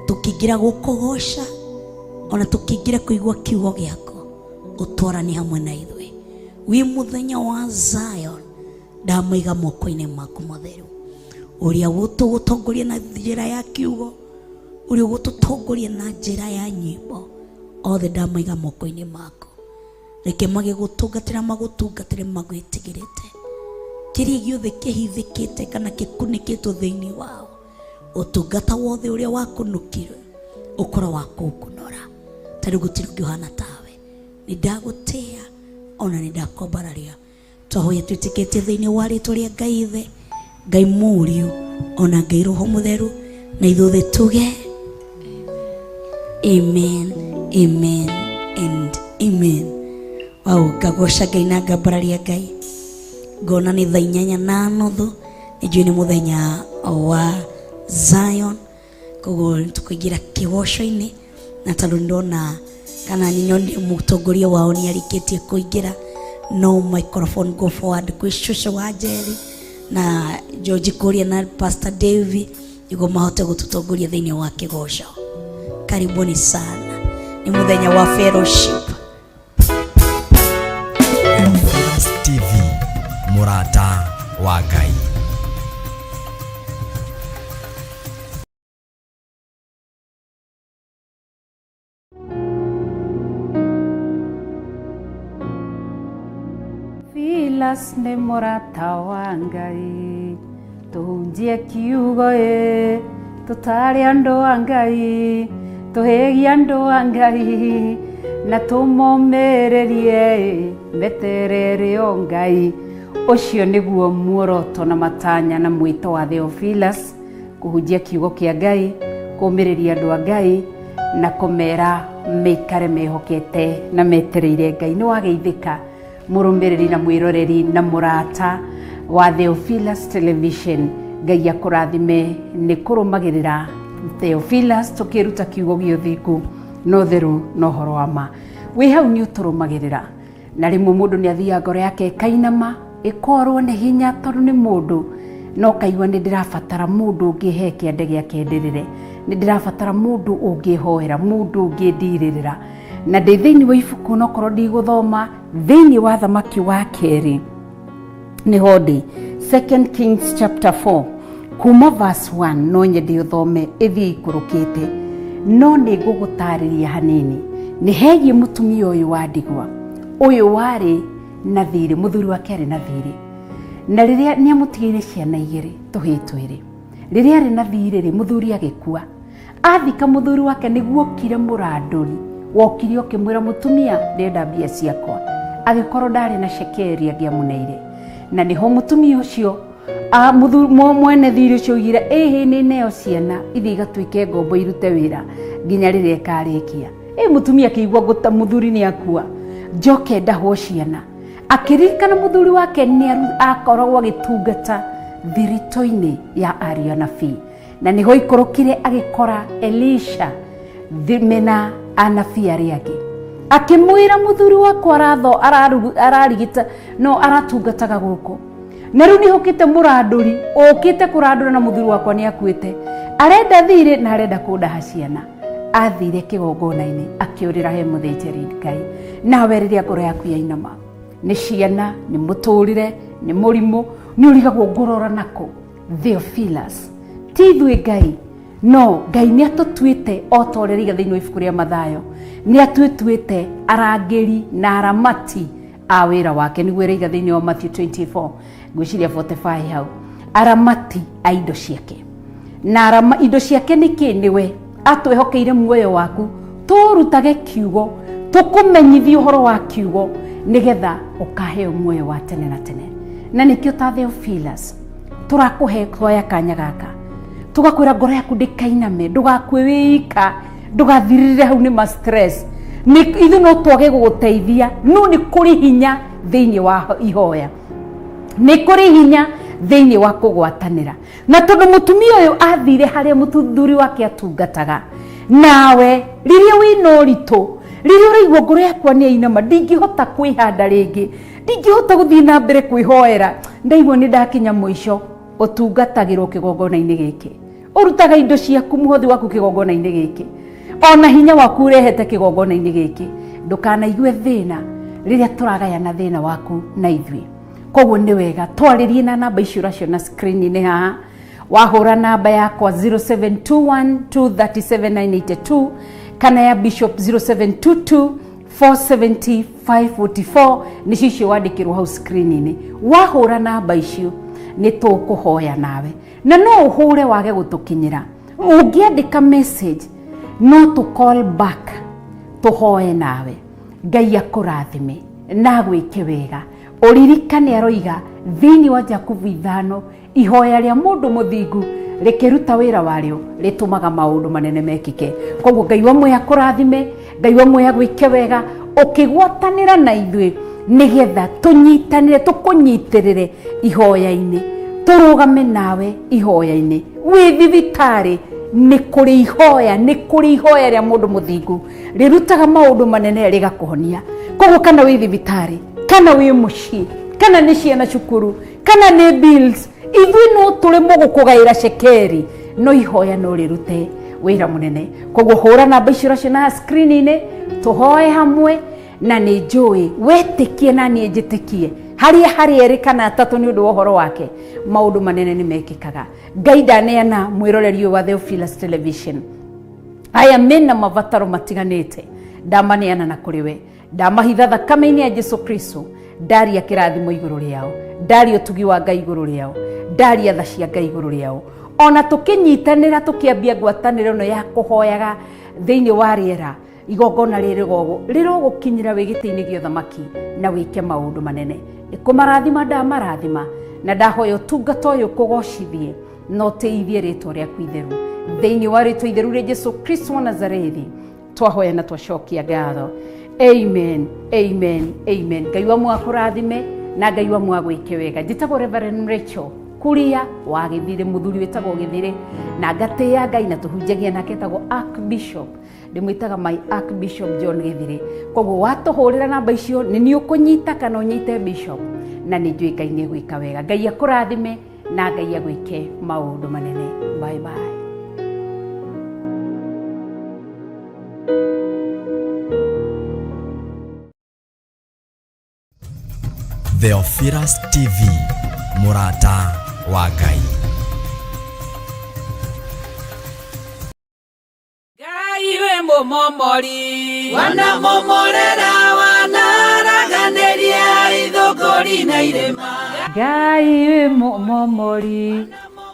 tũkĩingĩra gũkũgoca ona tũkĩingĩra kũigua kiugo gĩaku, ũtwarani hamwe na ithuĩ. Wĩ mũthenya wa Zion, ndamaiga moko-inĩ maku matheru, ũrĩa ũgũtũtongoria na njĩra ya kiugo, ũrĩa ũgũtũtongoria na njĩra ya nyĩmbo, othe ndamaiga moko-inĩ maku. Reke magĩgũtungatĩra magũtungatĩre magwĩtigĩrĩte. Kĩrĩa gĩothe kĩhithĩkĩte kana gĩkunĩkĩtwo thĩinĩ wao, ũtungata wothe ũrĩa wakunũkirwe ũkorwo wa kũũkunũra. Tarĩu gũtirĩ ũngĩ ũhana tawe. Nĩ ndagũtĩa ona nĩ ndakwambararia. Twahoya twĩtĩkĩtie thĩinĩ wa rĩtwa rĩa Ngai Ithe, Ngai Mũriũ ona Ngai Roho Mũtheru, na ithuothe tuge amen, amen and amen. Wau ngagoca Ngai na ngambararia Ngai, ngona nĩ thaa 8:30, nĩ njũĩ nĩ mũthenya wa Zion, koguo tũkũingĩra kĩgoco-inĩ, na tondũ ndona kana nĩ mũtongoria wao nĩ arĩkĩtie kũingĩra, no microphone go forward kwĩ cũcũ wa Njeri na George Kuria na Pastor Davy nĩguo mahote gũtũtongoria thĩinĩ wa kĩgoco. Karibuni sana, nĩ mũthenya wa fellowship. Theophilus TV, mũrata wa Ngai. Filas nĩ mũrata wa Ngai, tũhunjie kiugo ĩ, tũtare andũ a Ngai, tũhĩgie andũ a Ngai, na tũmomĩrĩrie ĩ, meterere o Ngai. Ũcio nĩguo muoroto na matanya na mwĩto wa Theophilus, kũhunjia kiugo kĩa Ngai, kũmĩrĩria andũ a Ngai na kũmera meikare mehokete na metereire Ngai. Nĩ wageithĩka mũrũmĩrĩri na mwĩroreri na mũrata wa Theophilus Television. Ngai akũrathime nĩ kũrũmagĩrĩra Theophilus tũkĩruta kiugo gĩa ũthingu na ũtheru na ũhoro wa ma. Wĩ hau nĩ ũtũrũmagĩrĩra, na rĩmwe mũndũ nĩ athiaga ngoro yake ĩkainama, ĩkorwo nĩ hinya tondũ nĩ mũndũ, no kaigua nĩ ndĩrabatara mũndũ ũngĩhe kĩande gĩake ndĩrĩre, nĩ ndĩrabatara mũndũ ũngĩhoera, mũndũ ũngĩndirĩrĩra. Na ndĩ thĩinĩ wa ibuku, nokorwo ndigũthoma thĩinĩ wa Thamaki wa Kerĩ, nĩho ndĩ Second Kings chapter 4 kuma verse 1, no nyende ũthome ĩthiĩ ikũrũkĩte, no nĩ ngũgũtarĩria hanini. Nĩ hegiĩ mũtumia ũyũ wa ndigwa, ũyũ warĩ na thirĩ, mũthuri wake arĩ na thirĩ, na rĩrĩa nĩ amũtigĩire ciana igĩrĩ, tũhĩĩ twĩrĩ. Rĩrĩa arĩ na thirĩ rĩ, mũthuri agĩkua. Athika mũthuri wake, nĩguo okire mũrandũri wokire ũkĩmwĩra, mũtumia, ndĩrenda mbia ciakwa. Agĩkorwo ndarĩ na cekeri angĩamũneire, na nĩho mũtumia ũcio mwene thirĩ ũcio oigire, ĩhĩ, nĩ neo ciana ithiĩ igatuĩke ngombo irute wĩra nginya rĩrĩa ĩkarĩkia. Ĩ mũtumia akĩigua ngũta mũthuri nĩ akua, njoke ndahwo ciana. Akĩririkana mũthuri wake nĩ akoragwo agĩtungata thiritũ-inĩ ya ariũ anabii, na nĩho ikũrũkire agĩkora Elisha mena anabii arĩa angĩ. Akĩmwĩra, mũthuri wakwa aratho ararigita no aratungataga gũkũ, na rĩu nĩhũkĩte mũrandũri ũkĩte kũrandũra, na mũthuri wakwa nĩ akuĩte, arenda thirĩ na arenda kũndaha ciana. Athire kĩgongona-inĩ, akĩũrĩra he mũthĩnjĩri Ngai. Nawe rĩrĩa ngoro yaku yainama nĩ ciana, nĩ mũtũrĩre, nĩ mũrimũ, nĩ ũrigagwo ngũrora nako, Theophilus ti ithuĩ Ngai, no Ngai nĩ atũtuĩte o ta ũrĩa rĩiga thĩinĩ wa ibuku rĩa Mathayo, nĩ atũtuĩte arangĩri na aramati a wĩra wake, nĩguo ĩraiga thĩinĩ wa Matthew 24, ngwĩciria 45 hau, aramati a indo ciake. Na arama indo ciake nĩ kĩ? Nĩwe atwĩhokeire muoyo waku, tũrutage kiugo, tũkũmenyithie ũhoro wa kiugo, nĩgetha ũkaheo muoyo wa tene na tene. Na nĩkĩo ta Theophilus tũrakũhe twoya kanya gaka, tũgakwĩra ngoro yaku ndĩkainame, ndũgakue wĩika, ndũgathirĩrĩre hau nĩ ma stress. Nĩ ithuĩ no twage gũgũteithia, no nĩ kũrĩ hinya thĩinĩ wa ihoya, nĩ kũrĩ hinya thĩinĩ wa kũgwatanĩra. Na tondũ mũtumia ũyũ athire harĩa mũthuri wake atungataga, nawe rĩrĩa wĩna ũritũ, rĩrĩa ũraigua ngoro yakwa nĩ yainama, ndingĩhota kwĩhanda rĩngĩ, ndingĩhota gũthiĩ na mbere kwĩhoera, ndaigua nĩ ndakinya mũico, ũtungatagĩrwo kĩgongona-inĩ gĩkĩ, ũrutaga indo ciaku, mũhothi waku kĩgongona-inĩ gĩkĩ, ona hinya waku ũrehete kĩgongona-inĩ gĩkĩ. Ndũkanaigue thĩna rĩrĩa tũragayana thĩna waku na ithuĩ. Koguo nĩ wega twarĩrie na namba icio ũraciona screen-inĩ haha. Wahũra namba yakwa 0721237982 kana ya Bishop 0722 470 544, nĩcio icio wandĩkĩrwo hau screen-inĩ. Wahũra namba icio nĩ tũkũhoya nawe, na no ũhũre wage gũtũkinyĩra, ũngĩandĩka message no tũ call back tũhoe nawe. Ngai akũrathime na agwĩke wega. Ũririkane aroiga thĩinĩ wa Jakubu 5, ihoya rĩa mũndũ mũthingu rĩkĩruta wĩra warĩo rĩtũmaga maũndũ manene mekĩke. Koguo Ngai wa muoyo akũrathime, Ngai wa muoyo agwĩke wega, ũkĩgwatanĩra na ithuĩ nĩgetha tũnyitanĩre, tũkũnyitĩrĩre ihoya-inĩ, tũrũgame nawe ihoya-inĩ. Wĩ thibitarĩ nĩ kũrĩ ihoya, nĩ kũrĩ ihoya rĩa mũndũ mũthingu rĩrutaga maũndũ manene rĩgakũhonia. Koguo kana wĩ thibitarĩ, kana wĩ mũciĩ, kana nĩ ciana cukuru, kana nĩ bills, ithuĩ no tũremwo gũkũgaĩra cekeri, no ihoya no rĩrute wĩra mũnene. Koguo hũra namba icio ũraciona screen-inĩ, tũhoe hamwe, na nĩ njũĩ wetĩkie na niĩ njĩtĩkie, harĩa harĩ erĩ kana atatũ nĩ ũndũ wa ũhoro wake, maũndũ manene nĩ mekĩkaga. Ngai ndaneana mwĩroreri ũyũ wa Theophilus Television, aya mena mabataro matiganĩte, ndamaneana na kũrĩ we, ndamahitha thakame-inĩ ya Jesu Kristo, ndaria kĩrathimo igũrũ rĩao, ndaria ũtugi wa Ngai igũrũ rĩao, ndaria tha cia Ngai igũrũ rĩao. Ona tũkĩnyitanĩra, tũkĩambia ngwatanĩro ĩno ya kũhoyaga thĩinĩ wa rĩera, igongona rĩrĩ rĩrogũkinyĩra wĩ gĩtĩ-inĩ gĩa ũthamaki na wĩke maũndũ manene. Nĩkũmarathima ndamarathima, na ndahoya ũtungata ũyũ kũgocithie na ũtĩithie rĩtwa rĩaku itheru. Thĩinĩ wa rĩtwa itheru rĩa Jesu Kristo wa Nazarethi twahoya na twacokia ngatho. Amen, amen, amen. Ngai wa muoyo akũrathime na Ngai wa muoyo agwĩke wega. Njĩtagwo Reverend Rachel Kuria wa Gĩthirĩ, mũthuri wĩtagwo Gĩthirĩ, na ngatĩĩa Ngai na tũhunjagia nake etagwo Archbishop, ndĩmwĩtaga my Archbishop John Gĩthirĩ. Koguo watũhũrĩra namba icio nĩ niĩ ũkũnyita kana ũnyite Bishop, na nĩ njũĩ Ngai nĩ egwĩka wega. Ngai akũrathime na Ngai agwĩke maũndũ manene. Bye bye. Theophilus TV, mũrata wa Ngai. Ngai wĩ mũmomori, wanamomorera, wanaraganĩria ithũngũri na irĩma. Ngai wĩ mũmomori,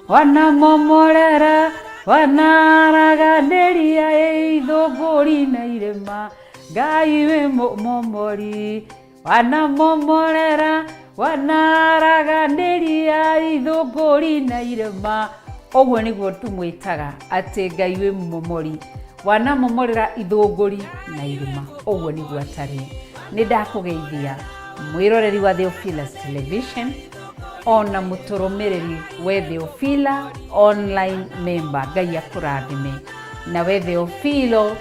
wanamomorera, wanaraganĩria ithũngũri na irĩma. Ngai wĩ mũmomori, wanamomorera, wanaraganĩria ithũngũri na irĩma. Ũguo nĩguo tũmwĩtaga atĩ Ngai wĩ mũmomori, wanamomorera ithũngũri na irĩma. Ũguo nĩguo atariĩ. Nĩ ndakũgeithia mwĩroreri wa Theophilus Television, ona mũtũrũmĩrĩri we Theophila online member, Ngai akũrathime. Na we Theophilo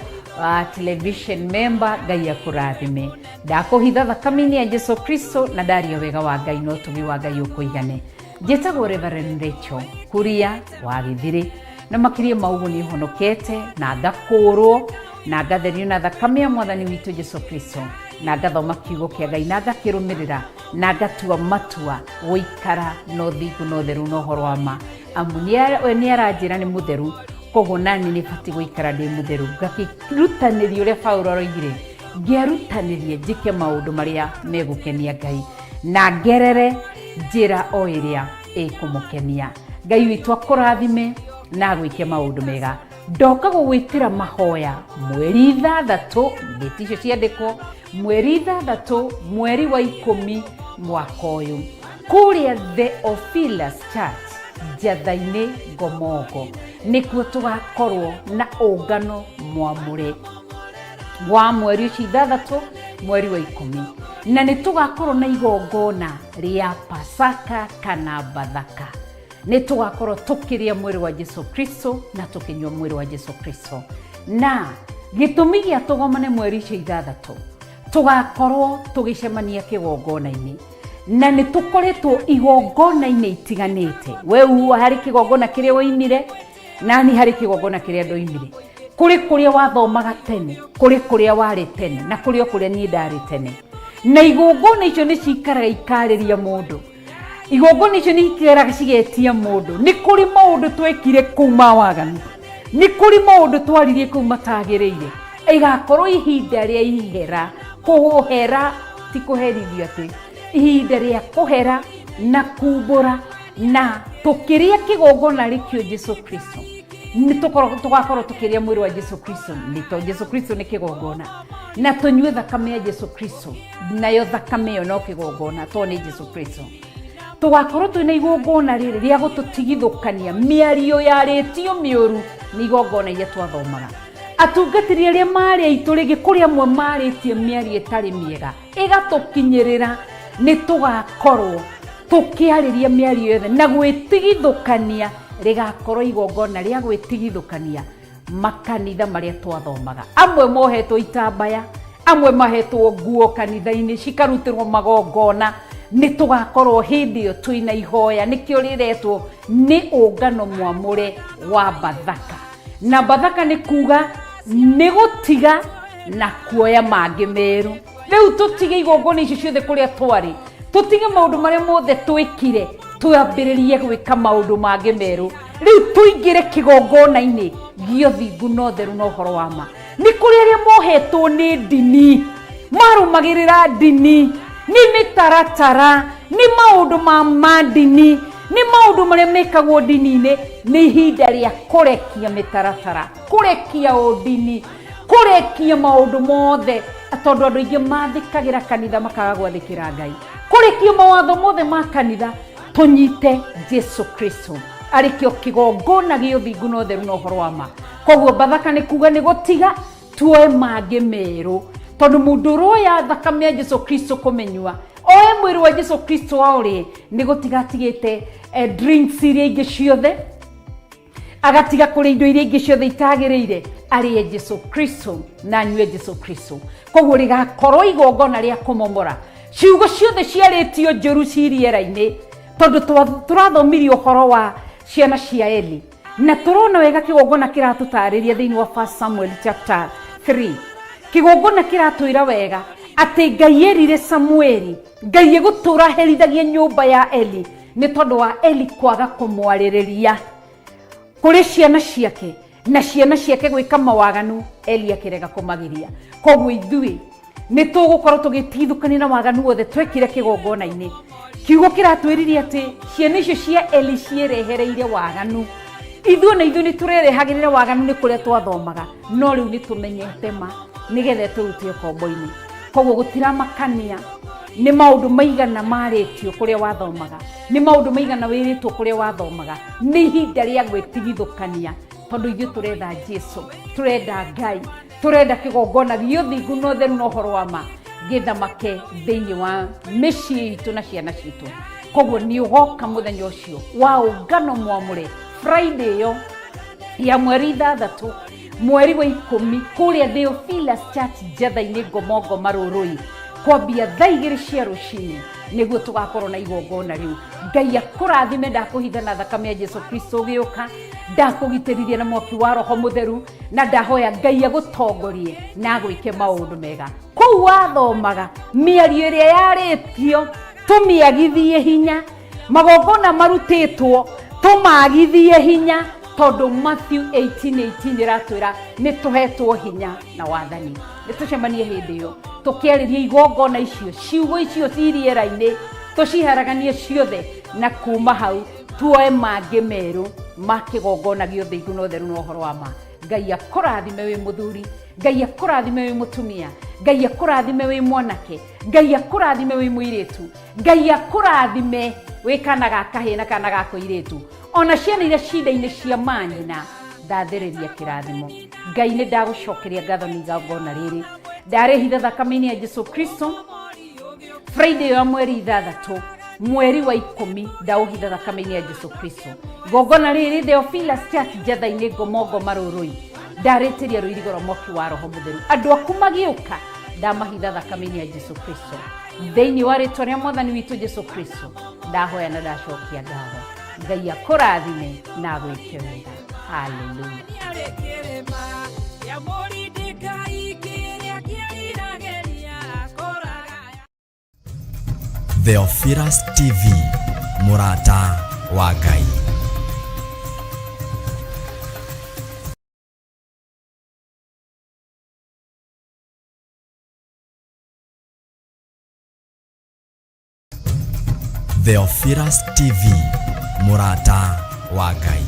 television member, Ngai akũrathime. Ndakũhitha thakame-inĩ ya Jesu Kristo na ndaria wega wa Ngai na ũtugi wa Ngai ũkũigane. Njĩtagwo Reverend Rachel Kuria wa Gĩthirĩ, na makĩria ma ũguo nĩ honokete na ngakũũrwo na ngatherio na thakame ya Mwathani witũ Jesu Kristo, na ngathoma kiugo kĩa Ngai na ngakĩrũmĩrĩra na ngatua matua gũikara na ũthingu na ũtheru na ũhoro wa ma, amu we nĩ aranjĩra nĩ mũtheru, koguo nani nĩ batiĩ gũikara ndĩ mũtheru. Ngakĩrutanĩria ũrĩa Paulo aroigire, ngĩerutanĩrie njĩke maũndũ marĩa megũkenia Ngai na ngerere njĩra o ĩrĩa ĩkũmũkenia. Ngai witũ akũrathime na agwĩke maũndũ mega. Ndoka gũgwĩtĩra mahoya mweri 6, ndĩti icio ciandĩkwo, mweri 6 mweri wa 10 mwaka ũyũ, kũrĩa Theophilus Church Njatha-inĩ Ngomongo, nĩkuo tũgakorwo na ũngano mwamũre wa mweri ũcio 6 mweri wa 10, na nĩ tũgakorwo na igongona rĩa Pasaka kana Bathaka. Nĩ tũgakorwo tũkĩrĩa mwĩrĩ wa Jesu Kristo na tũkĩnyua mwĩrĩ wa Jesu Kristo. Na gĩtũmi gĩa tũgomane mweri ũcio 6, tũgakorwo tũgĩcemania kĩgongona-inĩ, na nĩ tũkoretwo igongona-inĩ itiganĩte. We uwa harĩ kĩgongona kĩrĩa woimire, nani harĩ kĩgongona kĩrĩa ndoimire. Kũrĩ kũrĩa wathomaga tene, kũrĩ kũrĩa warĩ tene, na kũrĩ o kũrĩa niĩ ndarĩ tene. Na igongona icio nĩ cikaraga ikarĩria mũndũ. Igongona icio nĩ ikaraga cigetia mũndũ. Nĩ kũrĩ maũndũ twekire kũu ma waganu, nĩ kũrĩ maũndũ twaririe kũu matagĩrĩire. Ĩgakorwo ihinda rĩa ihera, kũhera ti kũherithio atĩ, ihinda rĩa kũhera na kumbũra, na tũkĩrĩa kĩgongona rĩkĩo Jesu Kristo. Nĩ tũgakorwo tũkĩrĩa mwĩrĩ wa Jesu Kristo, nĩ tondũ Jesu Kristo nĩ kĩgongona, na tũnyue thakame ya Jesu Kristo, nayo thakame ĩyo no kĩgongona tondũ nĩ Jesu Kristo. Tũgakorwo twĩna igongona rĩrĩ rĩa gũtũtigithũkania mĩario yarĩtio mĩũru nĩ igongona iria twathomaga. Atungatĩri arĩa marĩ aitũ rĩngĩ kũrĩ amwe marĩtie mĩario ĩtarĩ mĩega ĩgatũkinyĩrĩra, nĩ tũgakorwo tũkĩarĩria mĩario yothe na gwĩtigithũkania. Rĩgakorwo igongona rĩa gwĩtigithũkania makanitha marĩa twathomaga, amwe mohetwo itambaya, amwe mahetwo nguo kanitha-inĩ cikarutĩrwo magongona. Nĩ tũgakorwo hĩndĩ ĩyo twĩna ihoya, nĩkĩo rĩretwo nĩ ũngano mwamũre wa Bathaka. Na Bathaka nĩ kuga nĩ gũtiga na kuoya mangĩ merũ. Rĩu tũtige igongona icio ciothe kũrĩa twarĩ, tũtige maũndũ marĩa mothe twĩkire, twambĩrĩrie gwĩka maũndũ mangĩ merũ. Rĩu tũingĩre kĩgongona-inĩ gĩa ũthingu na ũtheru na ũhoro wa ma. Nĩ kũrĩ arĩa mohetwo nĩ ndini, marũmagĩrĩra ndini, nĩ mĩtaratara, nĩ maũndũ ma mandini, nĩ maũndũ marĩa mekagwo ndini-inĩ. Nĩ ihinda rĩa kũrekia mĩtaratara, kũrekia ũndini, kũrekia maũndũ mothe, tondũ andũ aingĩ mathĩkagĩra kanitha makaga gwathĩkĩra Ngai. Kũrekia mawatho mothe ma kanitha, tũnyite Jesu Kristo arĩ kĩo kĩgongona gĩa ũthingu na ũtheru na ũhoro wa ma. Koguo Bathaka nĩ kuga nĩ gũtiga tuoe mangĩ merũ, tondũ mũndũ ũroya thakame ya Jesu Kristo kũmĩnyua, oe mwĩrĩ wa Jesu Kristo aũrĩe, nĩ gũtiga atigĩte drinks iria ingĩ ciothe, agatiga kũrĩa indo iria ingĩ ciothe itagĩrĩire, arĩe Jesu Kristo na anyue Jesu Kristo. Koguo rĩgakorwo igongona rĩa kũmomora ciugo ciothe ciarĩtio njũru ci rĩera-inĩ, tondũ tũrathomirie ũhoro wa ciana cia Eli, na tũrona wega kĩgongona kĩratũtarĩria thĩinĩ wa 1 Samuel chapter 3. Kĩgongona kĩratwĩra wega atĩ Ngai erire Samueli, Ngai egũtũra herithagia nyũmba ya Eli nĩ tondũ wa Eli kwaga kũmwarĩrĩria kũrĩ ciana ciake, na ciana ciake gwĩka mawaganu, Eli akĩrega kũmagiria. Koguo ithuĩ nĩ tũgũkorwo tũgĩtigithũkania na waganu wothe twekire kĩgongona-inĩ. Kiugo kĩratwĩririe atĩ ciana icio cia Eli ciĩrehereire waganu. Ithuĩ na ithuĩ nĩ tũrerehagĩrĩra waganu nĩ kũrĩa twathomaga, no rĩu nĩ tũmenyete ma nĩgetha tũrute ũkombo-inĩ. Koguo gũtiramakania nĩ maũndũ maigana marĩtio kũrĩa wathomaga, nĩ maũndũ maigana wĩrĩtwo kũrĩa wathomaga, nĩ ihinda rĩa gwĩtigithũkania, tondũ ithuĩ tũretha Jesu, tũrenda Ngai, tũrenda kĩgongona gĩa ũthingu na ũtheru na ũhoro wa ma gĩthamake thĩinĩ wa mĩciĩ itũ na ciana citũ. Koguo nĩ ũgoka mũthenya ũcio wa ũngano mwamũre, Friday ĩyo ya mweri 6 mweri wa 10, kũrĩa Theophilus Church Njatha-inĩ, Ngomongo, Marũrũi, kwambia thaa 2 cia rũcinĩ, nĩguo tũgakorwo na igongona rĩu. Ngai akũrathime. Ndakũhitha na thakame ya Jesu Kristo ũgĩũka, ndakũgitĩrithia na mwaki wa Roho Mũtheru, na ndahoya Ngai agũtongorie na agwĩke maũndũ mega kũu wathomaga. Mĩario ĩrĩa yarĩtio tũmĩagithie hinya, magongona marutĩtwo tũmagithie hinya, tondũ Matthew 18:18 ĩratwĩra nĩ tũhetwo hinya na wathani. Nĩ tũcemanie hĩndĩ ĩyo tũkĩarĩria igongona icio, ciugo icio ci rĩera-inĩ tũciharaganie ciothe, na kuma hau tuoe mangĩ merũ ma kĩgongona gĩa ũthingu na ũtheru na ũhoro wa ma. Ngai akũrathime wĩ mũthuri, Ngai akũrathime wĩ mũtumia, Ngai akũrathime wĩ mwanake, Ngai akũrathime wĩ mũirĩtu, Ngai akũrathime wĩ kana ga kahĩĩ na kana ga kũirĩtu, ona ciana iria cinda-inĩ cia manyina, ndathĩrĩria kĩrathimo. Ngai, nĩ ndagũcokeria ngatho nĩ igongona rĩrĩ ndarĩhitha thakame-inĩ ya Jesu Kristo. Friday ya mweri 6 mweri wa 10, ndaũhitha thakame-inĩ ya Jesu Kristo. Igongona rĩrĩ Theophilus Church Njatha-inĩ, Ngomongo, Marũrũi, ndarĩtĩria rũirigo rwa mwaki wa Roho Mũtheru. Andũ aku magĩũka, ndamahitha thakame-inĩ ya Jesu Kristo. Thĩinĩ wa rĩtwa rĩa Mwathani witũ Jesu Kristo ndahoya na ndacokia ngatho. Ngai akũrathime na agwĩke wega. Haleluya. Kĩrĩma kĩa mũrindĩkai kĩrĩa kĩriragĩria kũraga. Theophilus TV, mũrata wa Ngai. Theophilus TV, mũrata wa Ngai.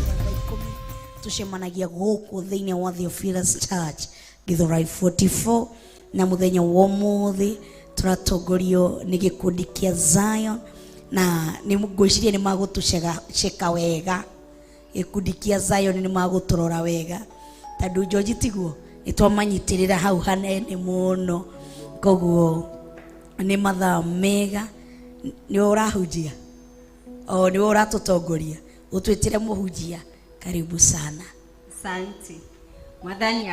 10. Tũcemanagia gũkũ thĩinĩ wa Theophilus Church, Githurai 44, na mũthenya wa ũmũthĩ tũratongorio nĩ gĩkundi kĩa Zion, na nĩ ngwĩciria nĩ magũtũceka wega. Gĩkundi kĩa Zion nĩ magũtũrora wega tondũ George tiguo nĩ twamanyitĩrĩra hau hanene mũno, koguo nĩ mathaa mega. Nĩ ũrahunjia o nĩwe ũratũtongoria, ũtwĩtĩre mũhunjia. Karibu sana. Asante. Mwathani.